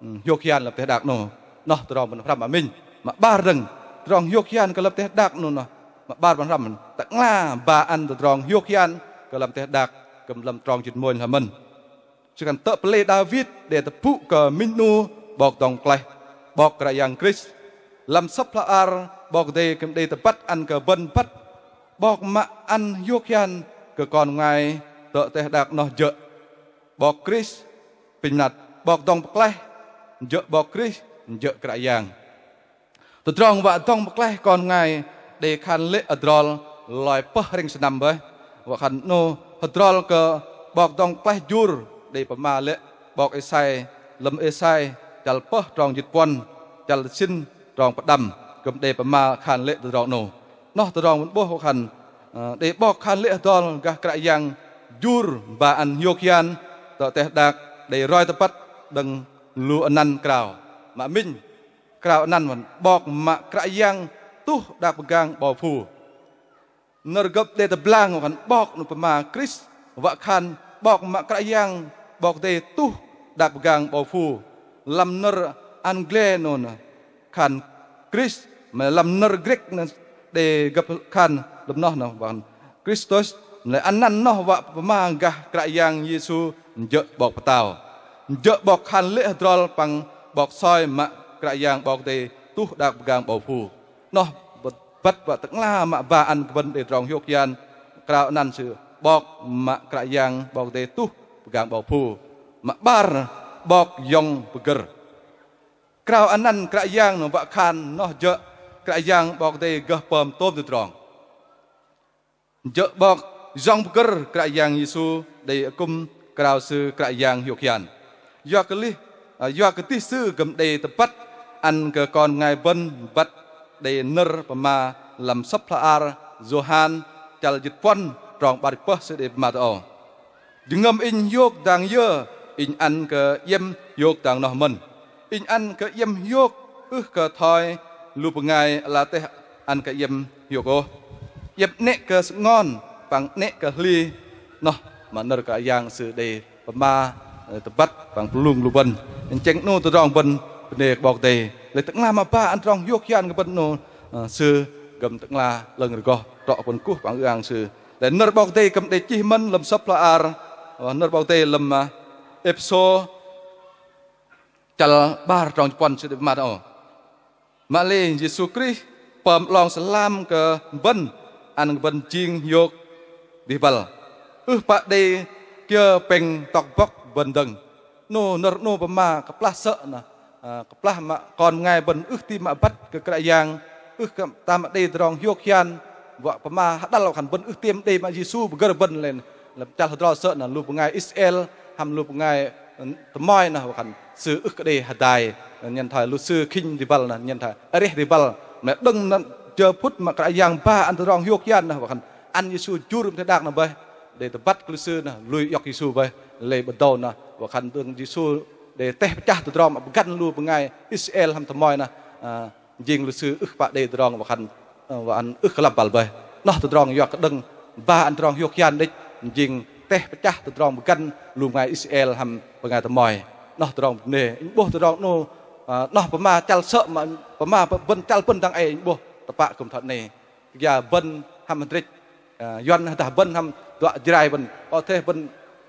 ơ, hiôk hian lăm teh đak 'noh. 'Noh tơdrong bơ̆n pơhrăm mă minh. Mă 'bar dơ̆ng tơdrong hiôk hian kơ lăm teh đak 'noh, 'noh. Mă 'bar bơ̆n pơhrăm mă minh. Tơ'ngla ba ăn tơdrong hiôk hian kơ lăm teh đak kư̆m lăm trong jĭt mônh hla mơ̆n. Sư khan tơ pơlei Đavit đei tơpŭ kơ minh 'nu 'Bok dŏng pơklaih, 'Bok Kră Yang Krist. Lăm sơ̆p hla ar 'Bok Kei-Dei kư̆m đei tơbăt ăn kơ bơ̆n băt 'Bok mă ăn hiôk hian kơ kon bơngai tơ teh đak 'noh jơ̆ 'Bok Krist, pinh mơnat 'Bok dŏng pơklaih jơ̆ 'Bok Krist jơ̆ Kră Yang. Tơdrong wă dŏng pơklaih kon bơngai đei khan lê̆ hơdrol loi pơh hrĕng sơnăm bơih. Wă khan 'noh hơdrol kơ 'Bok dŏng pơklaih jur đei pơma lê̆ 'bok Êsai, lăm Êsai chăl pơh trong jĭt puăn, chăl tơsĭn trong pơđăm kư̆m đei pơma khan lê̆ tơdrong 'noh. 'Noh tơdrong bơ̆n 'bôh wă khan, ơ, đei 'Bok khan lê̆ hơdrol gah Kră Yang jur ba ăn hiôk hian tơ teh đak đei roi tơbăt đơ̆ng lu anăn krao. Mă minh krao anăn wă khan 'Bok mă Kră Yang tuh đak pơgang 'bâu phu. Nơ̆r gơ̆p đei tơblang wă khan 'Bok 'noh pơma Krist, wă khan 'Bok mă Kră Yang 'Bok Kei-Dei tuh đak pơgang 'bâu phu. Lăm nơ̆r Angle 'noh khan Krist, mă lăm nơ̆r Grĕk 'noh đei gơ̆p khan lăm noh 'noh wă khan Kristos, lei anăn noh wă pơma gah Kră Yang Yêsu jơ̆ 'Bok Pơtao. Jơ̆ 'Bok khan lê̆ hơdrol păng 'Bok soi mă Kră Yang 'Bok Kei-Dei tuh đak pơgang 'bâu phu. 'Noh bơ̆t wă tơ'ngla mă ba ăn kơ bơ̆n đei tơdrong hiôk hian. Krao anăn sư 'Bok mă Kră Yang 'Bok Kei-Dei tuh pơgang 'bâu phu. Mă 'bar, 'Bok yŏng pơgơ̆r. Krao anăn Kră Yang 'noh wă khan noh jơ̆ Kră Yang 'Bok Kei-Dei gơh pơm tôm tơdrong. Jơ̆ 'Bok yŏng pơgơ̆r Kră Yang Yêsu đei akŭm krao Sư Kră Yang hiôk hian. Yua kơ lih, ơ, yua kơ tih Sư kư̆m đei tơbăt ăn kơ kon bơngai bơ̆n băt đei nơ̆r pơma lăm sơ̆p hla ar Yôhan chăl jĭt puăn trong 'bar jĭt pơh Sư đei pơma tơ âu: Jơhngơ̆m Inh hiôk dang yơ, Inh ăn kơ iĕm hiôk dang noh mơ̆n. Inh ăn kơ iĕm hiôk ưh kơ thoi lu bơngai ala teh ăn kơ iĕm hiôk ôh. Iĕm 'nĕ kơ sơngon, păng 'nĕ kơ hli noh mă nơ̆r Kră Yang sư đei pơma, ơ, tơbăt păng pơlung lu bơ̆n. Tơchĕng 'nu tơdrong bơ̆n bơnê kơ 'Bok Kei-Dei. Lei Tơ'ngla mă ba ăn tơdrong hiôk hian kơ bơ̆n 'nu, ơ, sư gơm Tơ'ngla 'lơ̆ng rơgoh trŏ bơ̆n kuh păng ư-ang sư. Lei nơ̆r 'Bok Kei-Dei kư̆m đei chih mơ̆n lăm sơ̆p hla bơar, ơ, nơ̆r 'Bok Kei-Dei lăm, ơ, Êphêsô chăl 'bar trong chơpăn sư đei pơma thoi âu: Mă lei Yêsu Krist pơm 'long sơlam kơ bơ̆n ăn kơ bơ̆n jing hiôk dih băl, ưh pă đei kiơ pĕng tŏk bŏk bơ̆n dơ̆ng. 'Nu nơ̆r 'nu pơma kơplah sơ̆ noh, ơ, kơplah mă kon bơngai bơ̆n ưh ti mă băt kơ Kră Yang, ưh kơ tam mă đei tơdrong hiôk hian, wă pơma hơđăl wă khan bơ̆n ưh têm đei mă Yêsu pơgơ̆r bơ̆n. Lei lăm chăl hơdrol sơ̆ noh lu bơngai Israel hăm lu bơngai, ơ, tơmoi noh wă khan sư ưh kơ đei hơdai, ơ, nhen thoi lu sư khinh dih băl noh, nhen thoi areh dih băl. Mă đơ̆ng noh jơ phŭt mă Kră Yang ba ăn tơdrong hiôk hian noh wă khan ăn Yêsu jur lăm teh đak noh bơih, đei tơbăt kơ lu sư noh lui iŏk Yêsu bơih. Lei bơdâu noh wă khan đơ̆ng Yêsu đei teh pơchah tơdrong mă pơgăn lu bơngai Israel hăm tơmoi noh, ơ, jing lu sư ưh pă đei tơdrong wă khan, ơ, wă ăn ưh kơ lăp băl bơih. Noh tơdrong yua kơ đơ̆ng ba ăn tơdrong hiôk hian đĕch, jing teh pơchah tơdrong pơgăn lu bơngai Israel hăm bơngai tơmoi. Noh tơdrong bơnê, inh 'bôh tơdrong 'nu, ơ, noh pơma chăl sơ̆ mă pơma bơ̆n chăl bơ̆n dang ei inh 'bôh tơpă kư̆m thoi 'nei. Kơ gia bơ̆n hăm hơdrĕch, ơ, Yuăn hơdah bơ̆n hăm tơduă Jrai bơ̆n, ơ, theh bơ̆n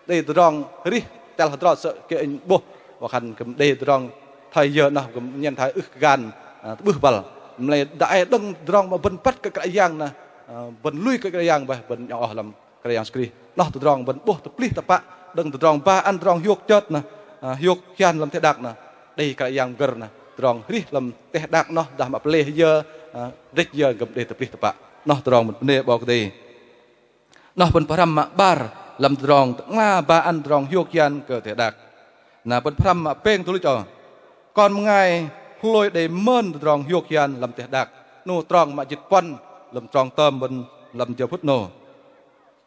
đei tơdrong arih chăl hơdrol sơ̆ kiơ inh 'bôh wă khan kư̆m đei tơdrong thoi yơ noh kư̆m nhen thoi ưh kơ gan, ơ, tơ'bưh băl. Mă lei dang ei đơ̆ng tơdrong mă bơ̆n băt kơ Kră Yang noh, ơ, bơ̆n lui kơ Kră Yang bơih bơ̆n 'nhŏng oh lăm Kră Yang Yêsu Krist. Noh tơdrong bơ̆n 'bôh tơplih tơpă đơ̆ng tơdrong ba ăn tơdrong hiôk chơt noh, ơ, hiôk hian lăm teh đak noh. Đei Kră Yang pơgơ̆r noh, tơdrong arih lăm teh đak noh dah mă pơlei yơ, ơ, hơdrĕch yơ gơ̆m đei tơplih tơpă. Noh tơdrong bơ̆n bơnê 'Bok Kei-Dei. Noh bơ̆n pơhrăm mă 'bar lăm tơdrong Tơ'ngla ba ăn tơdrong hiôk hian kơ teh đak. Na bơ̆n pơhrăm mă pêng tuch luch âu: Kon bơngai hlôi đei mơn tơdrong hiôk hian lăm teh đak. 'Nu trong mă jĭt puăn lăm trong tơm bơ̆n lăm jơ phŭt 'nâu.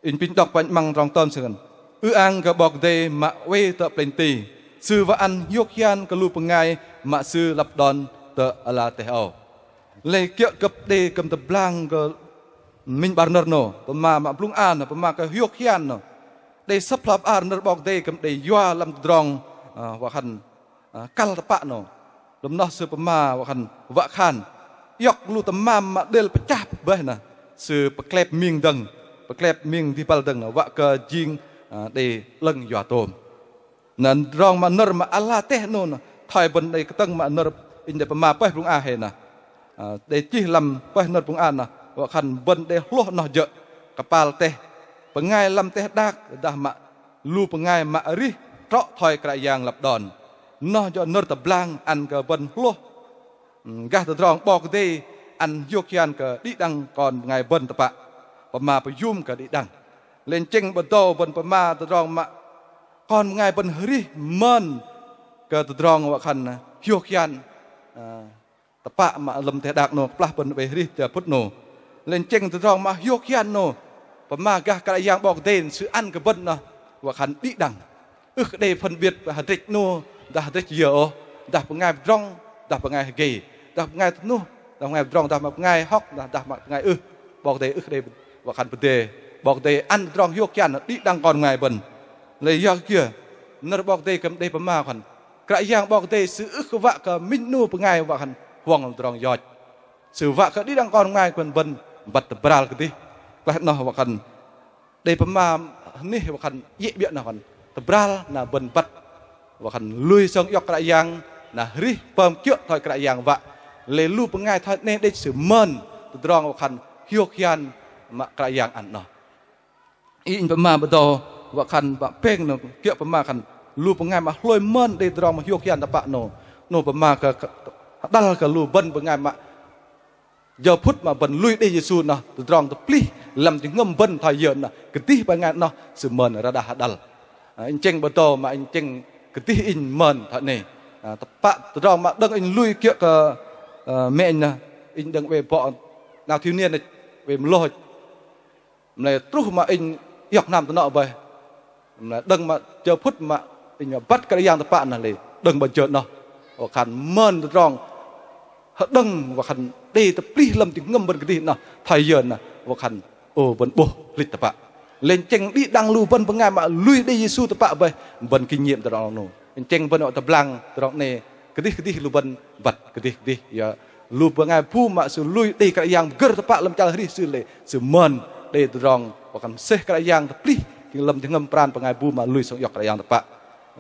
Inh pinh đŏk păng 'măng trong tơm sư khan: Ư-ang kơ 'Bok Kei-Dei mă oei tơ plĕnh ti, Sư wă ăn hiôk hian kơ lu bơngai mă Sư lăp đon tơ ala teh âu. Lei kiơ̆ kơ̆p đei kư̆m tơblang kơ minh 'bar nơ̆r 'nâu, pơma mă blŭng a 'nâu, pơma kơ hiôk hian 'nâu. Đei sơ̆p hla bơar nơ̆r 'Bok Kei-Dei kư̆m đei yua lăm tơdrong, ơ, wă khan, ơ, kăl tơpă 'nâu. Lăm noh sư pơma wă khan, wă khan iŏk lu tơmam mă đêl pơchah bơih noh, sư pơklep ming dơ̆ng, pơklep ming dih băl dơ̆ng noh, wă kơ jing, ơ, đei 'lơ̆ng yua tôm. Na tơdrong mă nơ̆r mă ala teh 'nâu noh, thoi bơ̆n đei kơtơ̆ng mă nơ̆r inh đei pơma pơih blŭng a hei noh. Ơ, đei chih lăm pơih nơ̆r blŭng a noh, wă khan bơ̆n đei hlôh noh jơ̆ kơpal teh, bơngai lăm teh đak dah mă lu bơngai mă arih trŏ thoi Kră Yang lăp đon. Noh jơ̆ nơ̆r tơblang ăn kơ bơ̆n hlôh, ơ, gah tơdrong 'Bok Kei-Dei ăn hiôk hian kơ đĭ đăng kon bơngai bơ̆n tơpă, pơma pơyum kơ đĭ đăng. Lei tơchĕng bơdâu bơ̆n pơma tơdrong mă kon bơngai bơ̆n arih mơn kơ tơdrong wă khan hiôk hian, ơ, tơpă mă lăm teh đak 'nâu kơplah bơ̆n oei arih tơ phŭt 'nâu. Lei tơchĕng tơdrong mă hiôk hian 'nâu pơma gah Kră Yang 'Bok Kei-Dei sư ăn kơ bơ̆n noh wă khan đĭ đăng. Ưh kơ đei phân biệt hơdrĕch 'nâu dah hơdrĕch yơ ôh, dah bơngai pơdrŏng, dah bơngai hơgei, dah bơngai tơnuh, dah bơngai pơdrŏng, dah mă bơngai hŏk, dah, dah mă bơngai ưh. 'Bok Kei-Dei ưh kơ đei wă khan pơdê. 'Bok Kei-Dei ăn tơdrong hiôk hian đĭ đăng kon bơngai bơ̆n. Lei yua kơ kiơ? Nơ̆r 'Bok Kei-Dei kư̆m đei pơma khan Kră Yang 'Bok Kei-Dei sư ưh kơ wă kơ minh 'nu bơngai wă khan huŏng tơdrong yoch. Sư wă kơ đĭ đăng kon bơngai kư̆m bơ̆n băt tơbral kơdih. Klaih noh wă khan đei pơma hnih wă khan iĕ 'biơ̆ noh khan tơbral na bơ̆n băt wă khan lui sơng iŏk Kră Yang, na arih pơm kiơ̆ thoi Kră Yang wă. Lei lu bơngai thoi 'nei đĕch sư mơn tơdrong wă khan hiôk hian mă Kră Yang ăn noh. Inh pơma bơdâu wă khan mă pêng noh kiơ̆ pơma khan lu bơngai mă hlôi mơn đei tơdrong mă hiôk hian tơpă 'nâu. 'Nâu pơma kơ, kơ hơđăl kơ lu bơ̆n bơngai mă jơ phŭt mă bơ̆n lui đei Yêsu noh tơdrong tơplih lăm jơhngơ̆m bơ̆n thoi yơ noh kơdih bơngai noh sư mơn rơđah hơđăl. Ơ, inh tơchĕng bơdâu mă inh tơchĕng kơdih inh mơn thoi 'nei. Ơ, tơpă tơdrong mă đơ̆ng inh lui kiơ̆ kơ, ơ, mĕ inh noh, inh đơ̆ng oei bŏ 'nao thiếu niên đĕch, oei mơlôh đĕch. Mă lei truh mă inh iŏk hnam tơnŏ bơih. Mă lei đơ̆ng mă jơ phŭt mă inh mă băt Kră Yang tơpă noh lei đơ̆ng mă jơ noh wă khan mơn tơdrong hơđơ̆ng wă khan đei tơplih lăm jơhngơ̆m bơ̆n kơdih noh thoi yơ noh wă khan ô bơ̆n 'bôh hlĭch tơpă. Lei tơchĕng đĭ đăng lu bơ̆n bơngai mă lui đei Yêsu tơpă bơih, bơ̆n kinh nghiệm tơdrong 'noh. Tơchĕng bơ̆n tơblang tơdrong 'noh kơdih kơdih lu bơ̆n băt kơdih kơdih. Yua lu bơngai bu mă sư lui đei Kră Yang pơgơ̆r tơpă lăm chăl arih sư lei sư mơn đei tơdrong wă khan mơsêh Kră Yang tơplih lăm jơhngơ̆m pran bơngai bu mă lui sơng iŏk Kră Yang tơpă.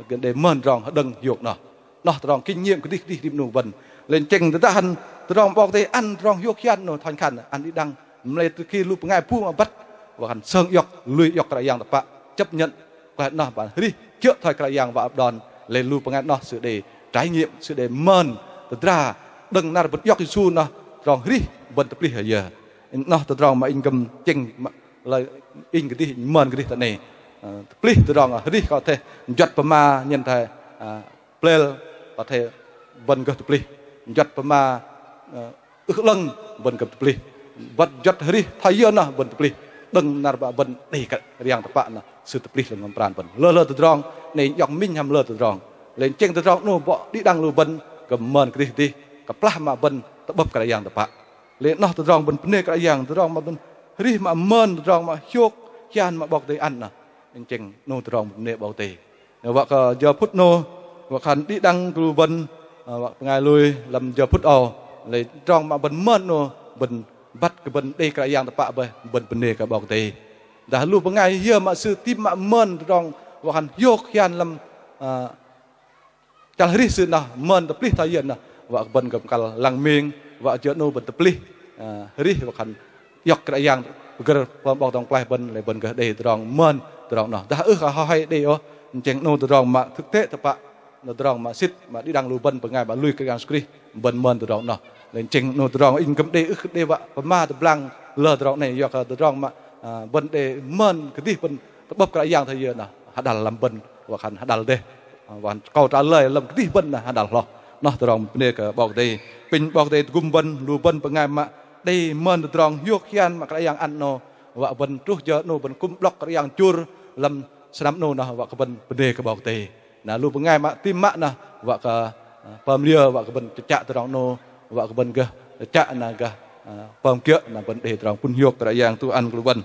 Gơ̆n đei mơn tơdrong hơđơ̆ng hiôk 'noh. 'Noh tơdrong kinh nghiệm kơdih kơdih rim 'nu bơ̆n. Lei tơchĕng tơdah ăn tơdrong 'Bok Kei-Dei ăn tơdrong hiôk hian 'noh thoi khan ăn đĭ đăng mă lei tơ khi lu bơngai bu mă băt wă khan sơng iŏk lui iŏk Kră Yang tơpă chấp nhận klaih 'noh păng arih kiơ̆ thoi Kră Yang wă đon. Lei lu bơngai 'noh sư đei trải nghiệm, sư đei mơn tơdrong đơ̆ng năr bơ̆n iŏk Yêsu 'noh tơdrong arih bơ̆n tơplih hơyơ. 'Noh tơdrong mă inh kư̆m tơchĕng mă lei inh kơdih, inh mơn kơdih tơ 'noh. Ơ, tơplih tơdrong arih kơ theh juăt pơma nhen thoi, ơ, plel, pă thei bơ̆n gơh tơplih. Juăt pơma, ơ, ưh 'lơ̆ng bơ̆n gơh tơplih. Băt juăt arih thoi yơ 'noh bơ̆n tơplih. Đơ̆ng năr bă bơ̆n đei Kră Yang tơpă 'noh sư tơplih lăm pran bơ̆n. Lơ lơ tơdrong, 'noh iŏk minh hăm lơ tơdrong. Lei tơchĕng tơdrong 'noh 'Bok đĭ đăng lu bơ̆n kư̆m mơn kơdih kơdih, kơplah mă bơ̆n tơ'bơ̆p Kră Yang tơpă. Lei 'noh tơdrong bơ̆n bơnê Kră Yang, tơdrong mă bơ̆n arih mă mơn, tơdrong mă hiôk hian mă 'Bok Kei-Dei ăn 'noh. Tơchĕng 'noh tơdrong bơ̆n bơnê 'Bok Kei-Dei. Wă kơ jơ phŭt 'noh, wă khan đĭ đăng kơ lu bơ̆n, ơ, wă bơngai lui lăm jơ phŭt âu, lei tơdrong mă bơ̆n mơn 'noh, bơ̆n băt kơ bơ̆n đei Kră Yang tơpă bơih, bơ̆n bơnê kơ 'Bok Kei-Dei. Dah lu bơngai yơ mă sư tam mă mơn tơdrong wă khan hiôk hian lăm, ơ, chăl arih sư 'noh, mơn tơplih thoi yơ 'noh, wă kơ bơ̆n kư̆m kăl lăng ming, wă jơ 'noh bơ̆n tơplih, ơ, arih wă khan iŏk Kră Yang pơgơ̆r pơm 'Bok dŏng pơklaih bơ̆n, lei bơ̆n gơh đei tơdrong mơn tơdrong 'noh. Dah ưh kơ hơhoi đei ôh, tơchĕng 'noh tơdrong mă thực tế tơpă, 'noh tơdrong mă sĭt mă đĭ đăng lu bơ̆n bơngai mă lui Kră Yang Yêsu Krist bơ̆n mơn tơdrong 'noh. Lei tơchĕng 'noh tơdrong inh kư̆m đei ưh kơ đei wă pơma tơblang lơ tơdrong 'noh, yua kơ tơdrong mă, ơ, bơ̆n đei mơn kơdih bơ̆n tơ'bơ̆p Kră Yang thoi yơ 'noh hơđăl lăm bơ̆n, wă khan hơđăl dêh. Wă khan câu trả lời lăm kơdih bơ̆n 'noh hơđăl hloh. 'Noh tơdrong bơnê kơ 'Bok Kei-Dei. Apinh 'Bok Kei-Dei tơgŭm bơ̆n, lu bơ̆n bơngai mă đei mơn tơdrong hiôk hian mă Kră Yang ăn 'noh, wă bơ̆n truh jơ 'noh bơ̆n kư̆m 'blŏk Kră Yang chur lăm sơnăm 'noh 'noh, wă kơ bơ̆n bơnê kơ 'Bok Kei-Dei. Na lu bơngai mă tam mă 'noh, wă kơ, ơ, pơm liơ, wă kơ bơ̆n chă tơdrong 'noh, wă kơ bơ̆n gơh chă na gơh, ơ, pơm kiơ̆ na bơ̆n đei tơdrong pŭn hiôk Kră Yang tuh ăn kơ lu bơ̆n.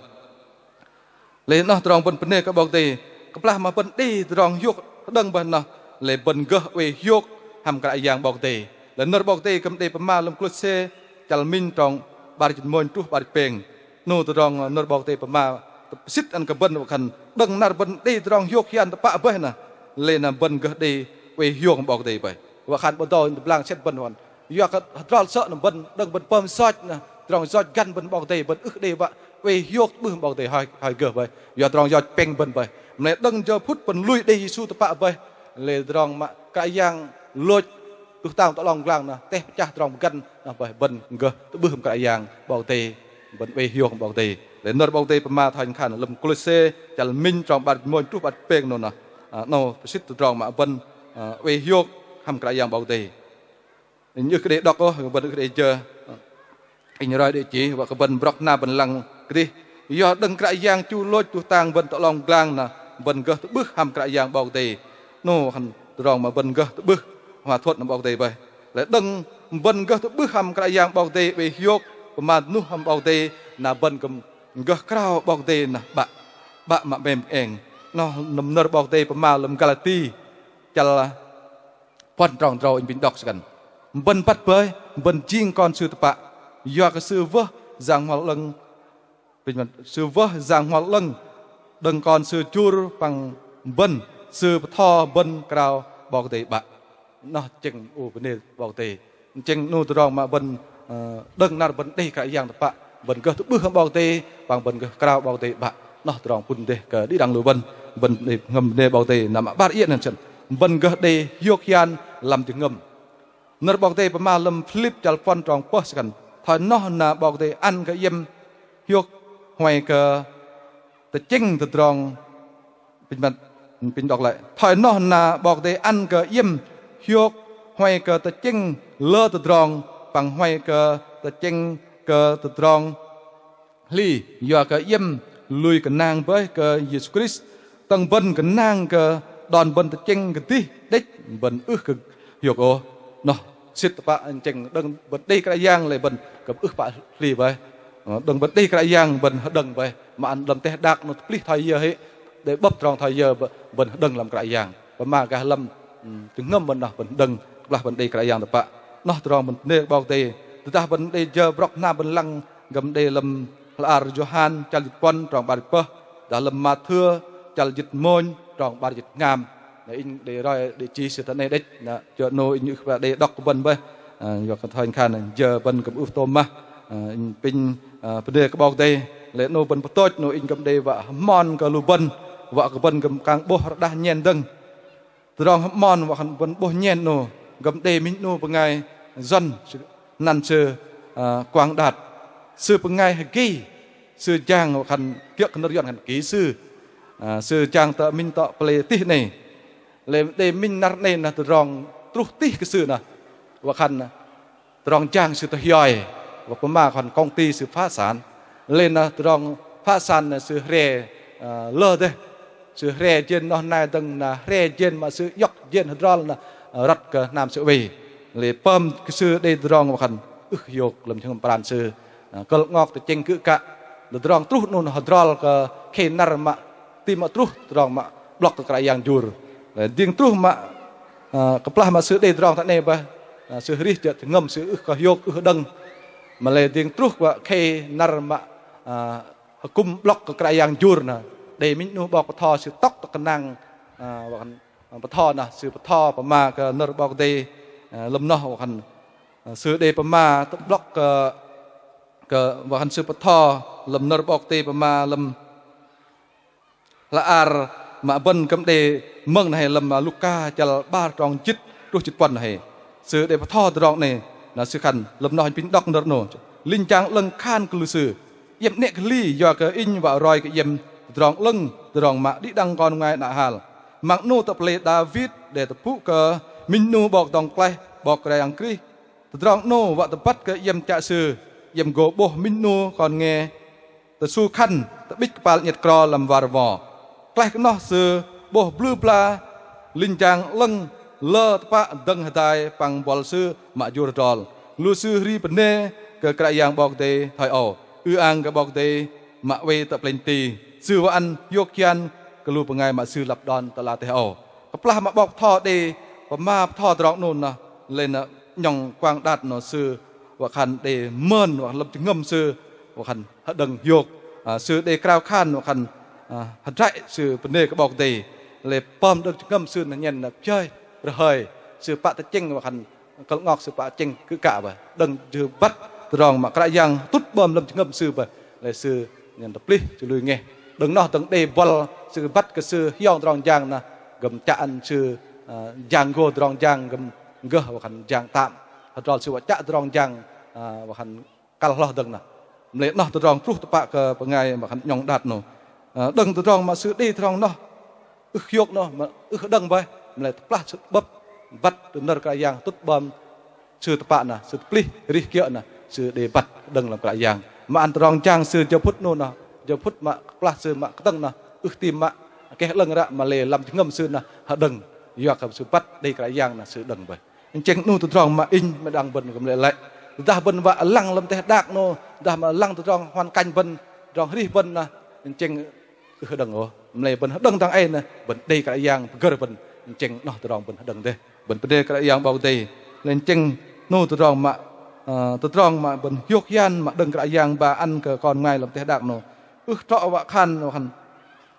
Lei 'noh tơdrong bơ̆n bơnê kơ 'Bok Kei-Dei. Kơplah mă bơ̆n đei tơdrong hiôk hơđơ̆ng bơih 'noh, lei bơ̆n gơh oei hiôk hăm Kră Yang 'Bok Kei-Dei. Lei nơ̆r 'Bok Kei-Dei kư̆m đei pơma lăm Kôlôse chăl minh trong 'bar jĭt mônh truh 'bar jĭt pêng. 'Noh tơdrong nơ̆r 'Bok Kei-Dei pơma tơpơsĭt ăn kơ bơ̆n wă khan đơ̆ng năr bơ̆n đei tơdrong hiôk hian tơpă bơih 'noh, lei na bơ̆n gơh đei oei hiôk 'Bok Kei-Dei bơih. Wă khan bơdâu tơblang sĕt bơ̆n wă khan yua kơ hơdrol sơ̆ 'noh bơ̆n đơ̆ng bơ̆n pơm yoch 'noh, tơdrong yoch găn bơ̆n 'Bok Kei-Dei, bơ̆n ưh đei wă oei hiôk tơ'bưh 'Bok Kei-Dei hoi, hoi gơh bơih. Yua tơdrong yoch pĕng bơ̆n bơih. Mă lei đơ̆ng jơ phŭt bơ̆n lui đei Yêsu tơpă bơih, lei tơdrong mă Kră Yang lôch tuh tang tơ 'long pơglang 'noh, teh pơchah tơdrong pơgăn 'noh bơih, bơ̆n gơh tơ'bưh hăm Kră Yang 'Bok Kei-Dei, bơ̆n oei hiôk 'Bok Kei-Dei. Lei nơ̆r 'Bok Kei-Dei pơma thoi khan lăm Kôlôse chăl minh trong 'bar jĭt mônh truh 'bar jĭt pêng 'noh 'noh. Ơ, 'noh pơsĭt tơdrong mă bơ̆n, ơ, oei hiôk hăm Kră Yang 'Bok Kei-Dei. Inh ưh kơ đei đŏk ôh, bơ̆n ưh kơ đei jơ. Inh roi đei chih, wă kơ bơ̆n brŏk na bơ̆n lăng kơdih. Yua đơ̆ng Kră Yang chu lôch tuh tang bơ̆n tơ 'long pơglang 'noh, bơ̆n gơh tơ'bưh hăm Kră Yang 'Bok Kei-Dei. 'Noh khan tơdrong mă bơ̆n gơh tơ'bưh hua thuăt 'Bok Kei-Dei bơih. Lei đơ̆ng bơ̆n gơh tơ'bưh hăm Kră Yang 'Bok Kei-Dei oei hiôk pơma 'nuh hăm 'Bok Kei-Dei, na bơ̆n kư̆m gơh krao 'Bok Kei-Dei 'noh 'Bă, 'Bă mă 'mêm eng. 'Noh nơ̆r 'Bok Kei-Dei pơma lăm Galati chăl puăn trong tơdrâu inh apinh đŏk sơkăn. Bơ̆n băt bơih, bơ̆n jing kon Sư tơpă. Yua kơ Sư wơh Yang Bơhngol 'Lơ̆ng, apinh băt Sư wơh Yang Bơhngol 'Lơ̆ng đơ̆ng kon Sư jur păng bơ̆n, Sư bơtho bơ̆n krao 'Bok Kei-Dei 'Bă. 'Noh tơchĕng ơ bơnê 'Bok Kei-Dei. Tơchĕng 'noh tơdrong mă bơ̆n, ơ, đơ̆ng năr bơ̆n đei Kră Yang tơpă, bơ̆n gơh tơ'bưh hăm 'Bok Kei-Dei, păng bơ̆n gơh krao 'Bok Kei-Dei 'Bă. 'Noh tơdrong pŭn dêh kơ đĭ đăng lu bơ̆n, bơ̆n đei hngơ̆m bơnê 'Bok Kei-Dei. Na mă 'bar iĕ 'năn sơ̆n, bơ̆n gơh đei hiôk hian lăm jơhngơ̆m. Nơ̆r 'Bok Kei-Dei pơma lăm Philip chăl puăn trong pơh sơkăn. Thoi noh na 'Bok Kei-Dei ăn kơ iĕm hiôk huay kơ tơchĕng tơdrong Apinh băt, apinh đŏk lei. Thoi noh na 'Bok Kei-Dei ăn kơ iĕm hiôk huay kơ tơchĕng lơ tơdrong, păng huay kơ tơchĕng kơ tơdrong hli, yua kơ iĕm lui gơnang bơih kơ Yêsu Krist. Tơ̆ng bơ̆n gơnang kơ đon bơ̆n tơchĕng kơdih đĕch bơ̆n ưh kơ hiôk ôh. 'Noh sĭt tơpă, tơchĕng đơ̆ng bơ̆n đei Kră Yang lei bơ̆n kư̆m ưh pă hli bơih. Đơ̆ng bơ̆n đei Kră Yang bơ̆n hơđơ̆ng bơih, mă ăn lăm teh đak noh tơplih thoi yơ hei, đei bơ̆p trong thoi yơ bơ̆n hơđơ̆ng lăm Kră Yang. Pơma gah lăm, ưm, jơhngơ̆m bơ̆n noh bơ̆n hơđơ̆ng, tơblah bơ̆n đei Kră Yang tơpă. Noh tơdrong bơ̆n bơnê kơ 'Bok Kei-Dei. Tơdah bơ̆n đei jơ brŏk hnam bơ̆n lăng gơ̆m đei lăm hla ar Yôhan chăl jĭt puăn trong 'bar jĭt pơh, dah lăm Mathêu chăl jĭt mônh trong 'bar jĭt hngam. Na inh đei roi địa chỉ sư tơ 'nâu đĕch. Na, jơ 'nâu inh ưh kơ đei đŏk kơ bơ̆n bơih. Ơ, yua kơ thoi khan jơ bơ̆n kư̆m ưh tôm mah. Ơ, inh pinh, ơ, bơnê kơ 'Bok Kei-Dei. Lei 'nâu bơ̆n pơtôch 'nâu inh gơ̆m đei wă hơmon kơ lu bơ̆n, wă kơ bơ̆n gơ̆m kang 'bôh rơđah nhen dơ̆ng. Tơdrong hơmon wă khan bơ̆n 'bôh nhen 'nâu gơ̆m đei minh 'nu bơngai Yuăn, sư, năn sư, ơ, Quảng Đạt. Sư bơngai hơgei, sư jang wă khan kiơ̆ kơ nơ̆r Yuăn khan kỹ sư. Ơ, sư jang tơ minh tŏ pơlei tih 'nâu. Lei đei minh năr 'nâu na tơdrong truh tih kơ sư na wă khan tơdrong jang sư tơhioi, wă pơma khan công ty sư phá sản. Lei na tơdrong phá sản na sư hre, ơ, lơ dêh. Sư hre jên noh nai dơ̆ng na hre jên mă sư iŏk jên hơdrol na, ơ, răt kơ hnam sư oei. Lei pơm kơ sư đei tơdrong wă khan ưh hiôk lăm jơhngơ̆m pran sư. Ơ, kơ̆l 'ngok tơchĕng kư̆ kă. Tơdrong truh 'nâu na hơdrol kơ khei năr mă ti mă truh tơdrong mă 'blŏk kơ Kră Yang jur. Lei dĭng truh mă, ơ, kơplah mă sư đei tơdrong tơ 'nâu bơih, ơ, sư arih jơ̆ jơhngơ̆m sư ưh kơ hiôk ưh đơ̆ng. Mă lei dĭng truh wă khei năr mă, ơ, hơkŭm 'blŏk kơ Kră Yang jur na, đei minh 'nu 'bok bơtho sư tŏk tơ kơnang, ơ, wă khan bơtho na, sư bơtho pơma kơ nơ̆r 'Bok Kei-Dei, ơ, lăm noh wă khan, ơ, sư đei pơma tơ 'blŏk kơ, kơ wă khan sư bơtho lăm nơ̆r 'Bok Kei-Dei pơma lăm hla ar mă bơ̆n gơ̆m đei mơ̆ng na hei lăm, ơ, Luka chăl 'bar trong jĭt truh jĭt puăn na hei. Sư đei bơtho tơdrong 'nâu, na sư khan lăm noh inh pinh đŏk nơ̆r 'nâu. Linh jang 'lơ̆ng khan kơ lu sư: Iĕm 'nĕ kơ hli, yua kơ inh wă roi kơ iĕm tơdrong 'lơ̆ng, tơdrong mă đĭ đăng kon bơngai 'nao hal. Măng 'nu tơ pơlei Đavit đe tơpŭ kơ minh 'nu 'Bok dŏng klaih, 'Bok Kră Yang Krist. Tơdrong 'nâu wă tơbăt kơ iĕm chă sư, iĕm gô 'bôh minh 'nu kon nge tơsu khăn tơ'bĭch kơpal 'nhĕt kro lăm war rơmo. Klaih kơ noh sư 'bôh blư bla linh jang 'lơ̆ng lơ tơpă dơ̆ng hơdai păng buăl sư mă jur hơdrol. Lu sư hri bơnê kơ Kră Yang 'Bok Kei-Dei thoi âu. Ư-ang kơ 'Bok Kei-Dei mă oei tơ plĕnh ti, sư wă ăn hiôk hian kơ lu bơngai mă sư lăp đon tơ ala teh âu. Kơplah mă 'bok bơtho đei pơma bơtho tơdrong 'nâu noh, lei na 'nhŏng Quảng Đạt noh sư wă khan đei mơn wă khan lăm jơhngơ̆m sư wă khan hơđơ̆ng hiôk, ơ, sư đei krao khan wă khan, ơ, hơdră sư bơnê kơ 'Bok Kei-Dei. Lei pơm đơ̆ng jơhngơ̆m sư na nhen na pơjơi rơhơi, sư pă tơchĕng wă khan kơ̆l 'ngok sư pă tơchĕng kư̆ kă bơih. Đơ̆ng sư băt tơdrong mă Kră Yang tŭt bơm lăm jơhngơ̆m sư bơih, lei sư nhen tơplih sư lui ngeh. Đơ̆ng noh dơ̆ng đei buăl sư băt kơ sư hiong tơdrong jang na gơ̆m chă ăn sư, ơ, jang gô tơdrong jang gơ̆m gơh wă khan jang tăm. Hơdrol sư wă chă tơdrong jang, ơ, wă khan kăl hloh dơ̆ng na. Mă lei noh tơdrong truh tơpă kơ bơngai mă khan 'nhŏng Đat 'nâu. Ơ, đơ̆ng tơdrong mă sư đei tơdrong noh ưh hiôk noh, mă ưh đơ̆ng bơih, mă lei tơplah sư 'bơ̆p băt nơ̆r Kră Yang tŭt bơm sư tơpă na, sư tơplih arih kiơ̆ na, sư đei băt đơ̆ng lăm Kră Yang. Mă ăn tơdrong jang sư jơ phŭt 'nâu na, jơ phŭt mă kơplah sư mă kơdơ̆ng na, ưh tim mă keh 'lơ̆ng ră, mă lei lăm jơhngơ̆m sư na hơđơ̆ng, yua kơ sư băt đei Kră Yang na sư đơ̆ng bơih. Nchĕng 'nu tơdrong mă inh mă đang bơ̆n kư̆m lei lăi. Dah bơ̆n wă lăng lăm teh đak 'nâu, dah mă lăng tơdrong hoàn cảnh bơ̆n, tơdrong arih bơ̆n na, nchĕng ưh đơ̆ng ôh. Mă lei bơ̆n hơđơ̆ng dang ei na, bơ̆n đei Kră Yang pơgơ̆r bơ̆n, nchĕng noh tơdrong bơ̆n hơđơ̆ng dêh. Bơ̆n bơnê Kră Yang 'Bok Kei-Dei. Lei nchĕng 'nu tơdrong mă, ơ, tơdrong mă bơ̆n hiôk hian mă đơ̆ng Kră Yang ba ăn kơ kon bơngai lăm teh đak 'nâu. Ưh trŏ wă khan, wă khan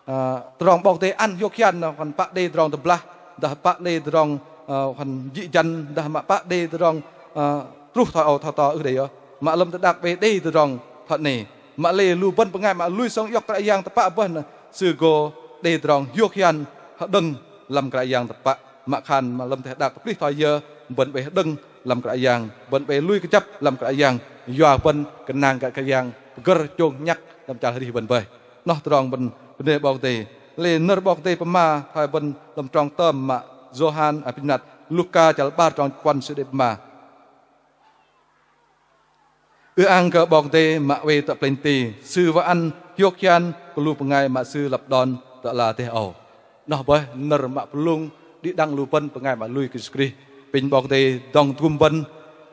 Ơ, tơdrong 'Bok Kei-Dei ăn hiôk hian noh, wă khan pă đei tơdrong tơblah, dah pă đei tơdrong, ơ, wă khan jĭ jăn, dah mă pă đei tơdrong, ơ, truh thoi âu thoi to ưh đei yơh. Mă lăm teh đak 'bê đei tơdrong thoi 'nâu. Mă lei lu bơ̆n bơngai mă lui sŏng iŏk Kră Yang tơpă bơih na, sư gô đei tơdrong hiôk hian hơđơ̆ng lăm Kră Yang tơpă. Mă khan mă lăm teh đak tơplih thoi yơ, bơ̆n 'bê hơđơ̆ng lăm Kră Yang, bơ̆n 'bê lui kơjăp lăm Kră Yang, yua bơ̆n gơnang kơ Kră Yang pơgơ̆r chông nhăk lăm chăl arih bơ̆n bơih. Noh tơdrong bơ̆n bơnê 'Bok Kei-Dei. Lei nơ̆r 'Bok Kei-Dei pơma thoi bơ̆n lăm trong tơm mă Yôhan, ơ, apinh mơnat Luka chăl 'bar trong puăn sư đei pơma: Ư-ang kơ 'Bok Kei-Dei mă oei tơ plĕnh ti, sư wă ăn hiôk hian kơ lu bơngai mă sư lăp đon tơ ala dêh âu. Noh bơih nơ̆r mă pơlung đĭ đăng lu bơ̆n bơngai mă lui kơ Yêsu Krist. Apinh 'Bok Kei-Dei dŏng tơgŭm bơ̆n,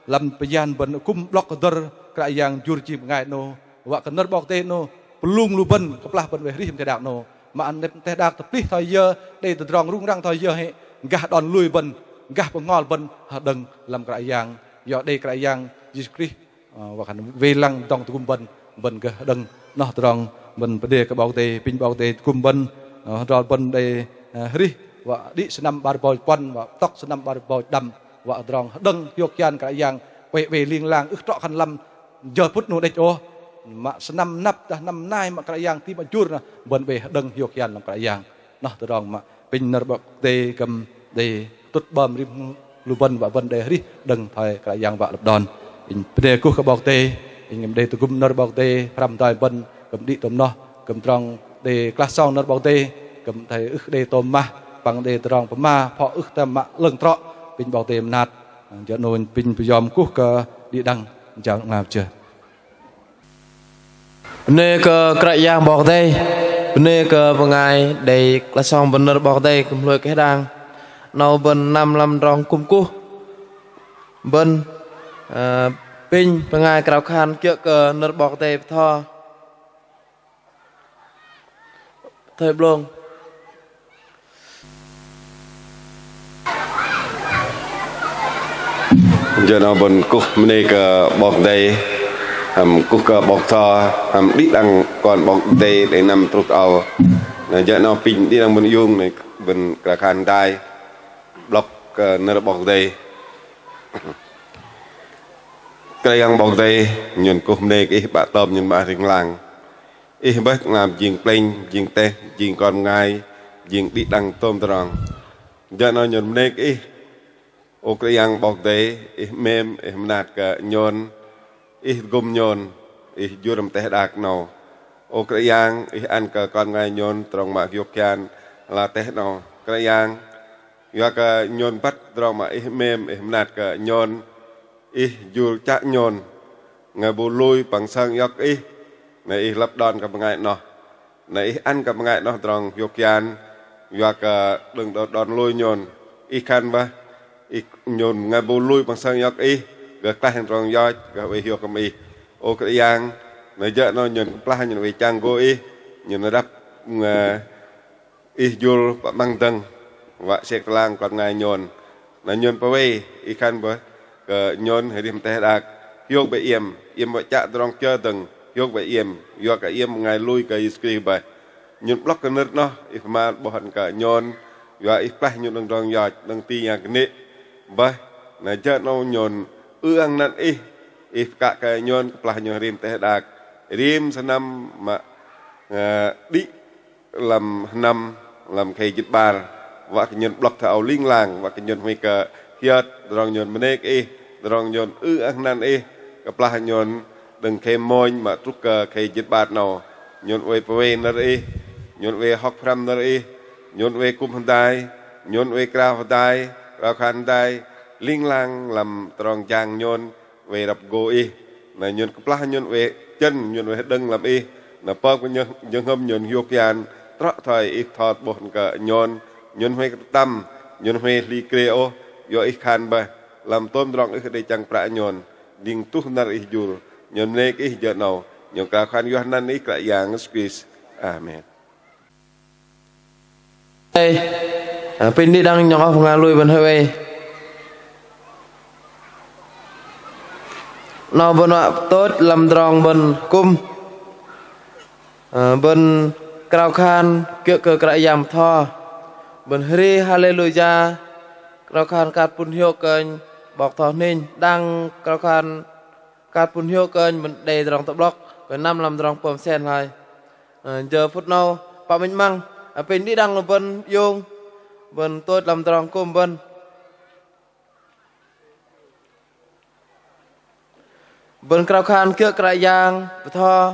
lăm pơyan bơ̆n akŭm 'blŏk hơdơ̆r Kră Yang jur jing bơngai 'nâu, Wă kơ nơ̆r 'Bok Kei-Dei 'nâu pơlung lu bơ̆n kơplah bơ̆n oei arih teh đak 'nâu. Mă teh đak tơplih thoi yơ, đei tơdrong rŭng răng thoi yơ hei, gah đon lui bơ̆n, gah bơhngol bơ̆n hơđơ̆ng lăm Kră Yang. Yua đei Kră Yang Yêsu Krist, ơ, wă khan wei lăng dŏng tơgŭm bơ̆n, bơ̆n gơh hơđơ̆ng. Noh tơdrong bơ̆n pơđê kơ 'Bok Kei-Dei, apinh 'Bok Kei-Dei tơgŭm bơ̆n, ơ, hơdrol bơ̆n đei, ơ, arih, wă đĭ sơnăm 'bar rơbâu puăn, wă tŏk sơnăm 'bar rơbâu đăm, wă tơdrong hơđơ̆ng hiôk hian Kră Yang, oei oei ling lang, ưh trŏ khan lăm jơ phŭt 'nu đĕch ôh. Mă sơnăm năp dah năm nai mă Kră Yang ti mă jur noh, bơ̆n oei hơđơ̆ng hiôk hian lăm Kră Yang. Noh tơdrong mă apinh nơ̆r 'Bok Kei-Dei kư̆m đei tŭt 'bơm rim lu bơ̆n wă bơ̆n đei arih đơ̆ng thoi Kră Yang wă lăp đon. Apinh pơđê kuh kơ 'Bok Kei-Dei, apinh kư̆m đei tơgŭm nơ̆r 'Bok Kei-Dei, pơhrăm hơdai bơ̆n kư̆m đĭ tôm noh, kư̆m tơdrong đei klah song nơ̆r 'Bok Kei-Dei, kư̆m thoi ưh đei tôm mah, păng đei tơdrong pơma, phŏ ưh tam mă 'lơ̆ng trŏ, apinh 'Bok Kei-Dei mơnat. Jơ 'nâu apinh pơyom kuh kơ đĭ đăng, jao ngao jơ. Bơnê kơ Kră Yang 'Bok Kei-Dei, bơnê kơ bơngai đei klah song bơ̆n nơ̆r 'Bok Kei-Dei kư̆m hlôi keh đang. 'Nâu bơ̆n năm lăm tơdrong kŭm kuh, bơ̆n, ơ, apinh bơngai krao khan kiơ̆ kơ nơ̆r 'Bok Kei-Dei bơtho. Thầy Blông. Jơ 'nâu bơ̆n kuh bơnê kơ 'Bok Kei-Dei, hăm kuh kơ 'bok bơtho, hăm đĭ đăng kon 'Bok Kei-Dei đei năm truh âu. Na jơ 'nâu apinh đĭ đăng bơ̆n iung, na bơ̆n krao khan hơdai, 'blŏk kơ nơ̆r 'Bok Kei-Dei. Kră Yang 'Bok Kei-Dei, nhôn kuh bơnê kơ Ih 'Bă tơm, nhôn 'Bă ling lang. Ih bơih tơ'ngla jing plĕnh, jing teh, jing kon bơngai, jing đĭ đăng tôm tơdrong. Jơ 'nâu nhôn bơnê kơ Ih. Ơ Kră Yang 'Bok Kei-Dei, Ih 'mêm, Ih mơnat kơ nhôn, Ih tơgŭm nhôn, Ih jur lăm teh đak 'nâu. Ơ Kră Yang, Ih ăn kơ kon bơngai nhôn tơdrong mă hiôk hian ala teh 'nâu. Kră Yang, yua kơ nhôn băt tơdrong mă Ih 'mêm, Ih mơnat kơ nhôn, Ih jur chă nhôn, bơngai bu lui păng sơng iŏk Ih, na Ih lăp đon kơ bơngai 'noh. Na Ih ăn kơ bơngai 'noh tơdrong hiôk hian, yua kơ đơ̆ng đon, đon lui nhôn. Ih khan bơih, Ih nhôn bơngai bu lui păng sơng iŏk Ih, gơh klaih tơdrong yoch, gơh oei hiôk kơ Ih. Ơ Kră Yang, na jơ 'nâu nhôn kơplah nhôn oei chang gô Ih, nhôn răp, ơ, Ih jur pơ'măng dơ̆ng, wă sek tơlang kon bơngai nhôn. Na nhôn pơwei, Ih khan bơih, kơ nhôn arih teh đak, hiôk bơih iĕm, iĕm wă chă tơdrong kiơ dơ̆ng, hiôk bơih iĕm, yua kơ iĕm bơngai lui kơ Yêsu Krist bơih. Nhôn 'blŏk kơ nơ̆r 'noh, Ih pơma 'bôh ăn kơ nhôn, yua Ih klaih nhôn đơ̆ng tơdrong yoch, đơ̆ng ti yang kơnê̆ bơih. Na jơ 'nâu nhôn ư-ang 'năn Ih, Ih pơkă kơ nhôn, kơplah nhôn arih teh đak, rim sơnăm mă, ơ, đĭ lăm sơnăm, lăm khei jĭt 'bar, wă kơ nhôn 'blŏk thoi âu ling lang, wă kơ nhôn huay kơ hiơt tơdrong nhôn bơnê kơ Ih, tơdrong nhôn ư-ang 'năn Ih, kơplah nhôn đơ̆ng khei mônh mă truh kơ khei jĭt 'bar 'nâu. Nhôn oei pơwei nơ̆r Ih, nhôn oei hŏk pơhrăm nơ̆r Ih, nhôn oei kŭm hơdai, nhôn oei krao hơdai, krao khan hơdai, ling lang lăm tơdrong jang nhôn, oei răp gô Ih. Na nhôn kơplah nhôn oei chơ̆n, nhôn oei hơđơ̆ng lăm Ih. Na pơm kơ jơhngơ̆m nhôn hiôk hian, trŏ thoi Ih bơtho 'bôh ăn kơ nhôn, nhôn huay kơ tơtăm, nhôn huay hli krê ôh, yua Ih khan bơih, lăm tôm tơdrong ưh kơ đei chăng pră nhôn, đĭng tuh năr Ih jur. Nhôn bơnê kơ Ih jơ 'nâu, nhôn krao khan yua 'năn Ih Kră Yang Yêsu Krist. Amen. Ơ, apinh đĭ đăng nhŏng oh bơngai lui bơ̆n hơi oei. 'Nâu bơ̆n wă pơtôch lăm tơdrong bơ̆n kŭm. Ơ, bơ̆n krao khan kiơ̆ kơ Kră Yang bơtho. Bơ̆n hơri haleluya. Krao khan kat pŭn hiôk kơnh 'Bok bơtho hninh. Đang krao khan kat pŭn hiôk kơnh bơ̆n đei tơdrong tơ'blŏk. Kơnh năm lăm tơdrong pơm sen hloi. Ơ, jơ phŭt 'nâu, pă minh 'măng, apinh đĭ đăng lu bơ̆n iung, bơ̆n pơtôch lăm tơdrong kŭm bơ̆n. Bơ̆n krao khan kiơ̆ Kră Yang bơtho,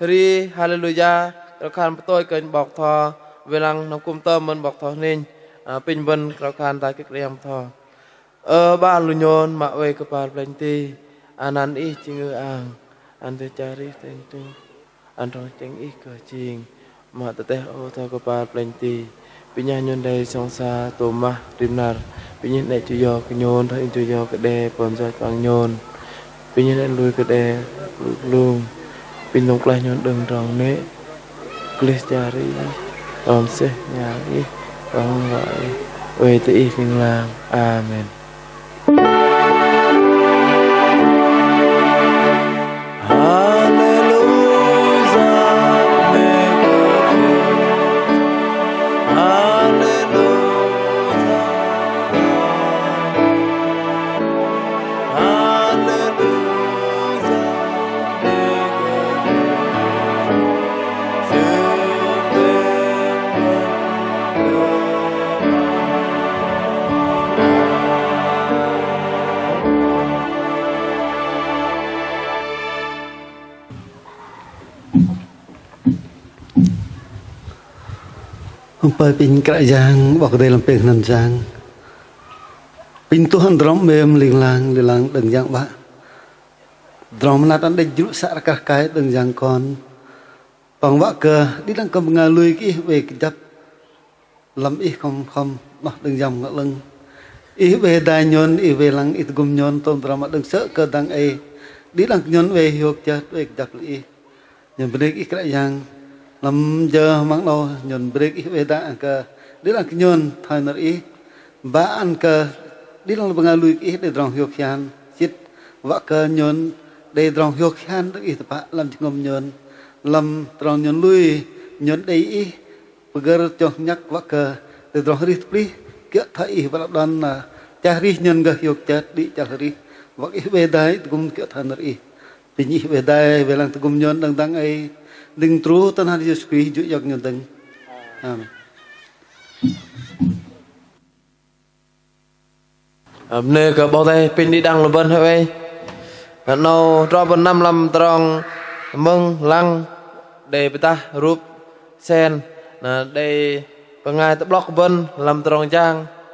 hơri, haleluya, krao khan pơtôch kơnh 'Bok bơtho, wei lăng năm kŭm tơm bơ̆n 'Bok bơtho hninh, apinh bơ̆n krao khan hơdai kiơ̆ Kră Yang bơtho. Ơ 'Bă lu nhôn mă oei kơpal plĕnh ti, anăn Ih jing ư-ang, ăn tơ char Ih tơchĕng truh, ăn tơdrong tơchĕng Ih gơh jing, mă tơ teh âu thoi kơpal plĕnh ti. Apinh nhôn đei sŏng sa tôm mah rim năr, apinh 'nĕ chu yo kơ nhôn, thoi inh chu yo kơ đe pơm yoch păng nhôn. Apinh 'nĕ lui kơ đe, lu, lung. Apinh dŏng pơklaih nhôn đơ̆ng tơdrong 'nĕ, gleh char Ih, tơm sĕh 'nhal Ih, tơm wă Ih, oei tơ Ih ling lang. Amen. Hơpơi apinh Kră Yang 'Bok Kei-Dei lăm pêng anăn Yang. Apinh tuh ăn tơdrong 'mêm ling lang, ling lang đơ̆ng Yang 'Bă. Tơdrong mơnat ăn đĕch jrŭ să rơkah rơkai đơ̆ng Yang Kon. Păng wă kơ đĭ đăng kơ bơngai lui kơ Ih oei kơjăp lăm Ih khŏm khŏm 'noh đơ̆ng Yang Bơhngol 'Lơ̆ng. Ih oei hơdai nhôn, Ih oei lăng, Ih tơgŭm nhôn tôm tơdrong mă đơ̆ng sơ̆ kơ dang ei đĭ đăng kơ nhôn oei hiôk chơt oei kơjăp lăm Ih. Nhôn bơnê kơ Ih Kră Yang. Lăm jơ hmăng 'nâu nhôn bơnê kơ Ih oei hơdai ăn kơ đĭ đăng kơ nhôn thoi nơ̆r Ih. Bă ăn kơ đĭ đăng bơngai lui kơ Ih đei tơdrong hiôk hian sĭt. Wă kơ nhôn đei tơdrong hiôk hian đơ̆ng Ih tơpă lăm jơhngơ̆m nhôn. Lăm tơdrong nhôn lui, nhôn đei Ih pơgơ̆r chŏng hnhăk wă kơ đei tơdrong arih tơplih kiơ̆ thoi Ih wă lăp đon, na chăl arih nhôn gơh hiôk chơt đĭ chăl arih. Wă kơ Ih oei hơdai tơgŭm kiơ̆ thoi nơ̆r Ih. Apinh Ih oei hơdai oei lăng tơgŭm nhôn đơ̆ng dang ei. Dĭng truh tơ anăn Yêsu Krist jŭ iŏk nhôn dơ̆ng. Amen. Bơnê kơ 'Bok Kei-Dei, apinh đĭ đăng lu bơ̆n hơi oei. 'Nâu drŏ bơ̆n năm lăm tơdrong mơ̆ng lăng đei pơdah rup sen, na đei bơngai tơ'blŏk bơ̆n lăm tơdrong jang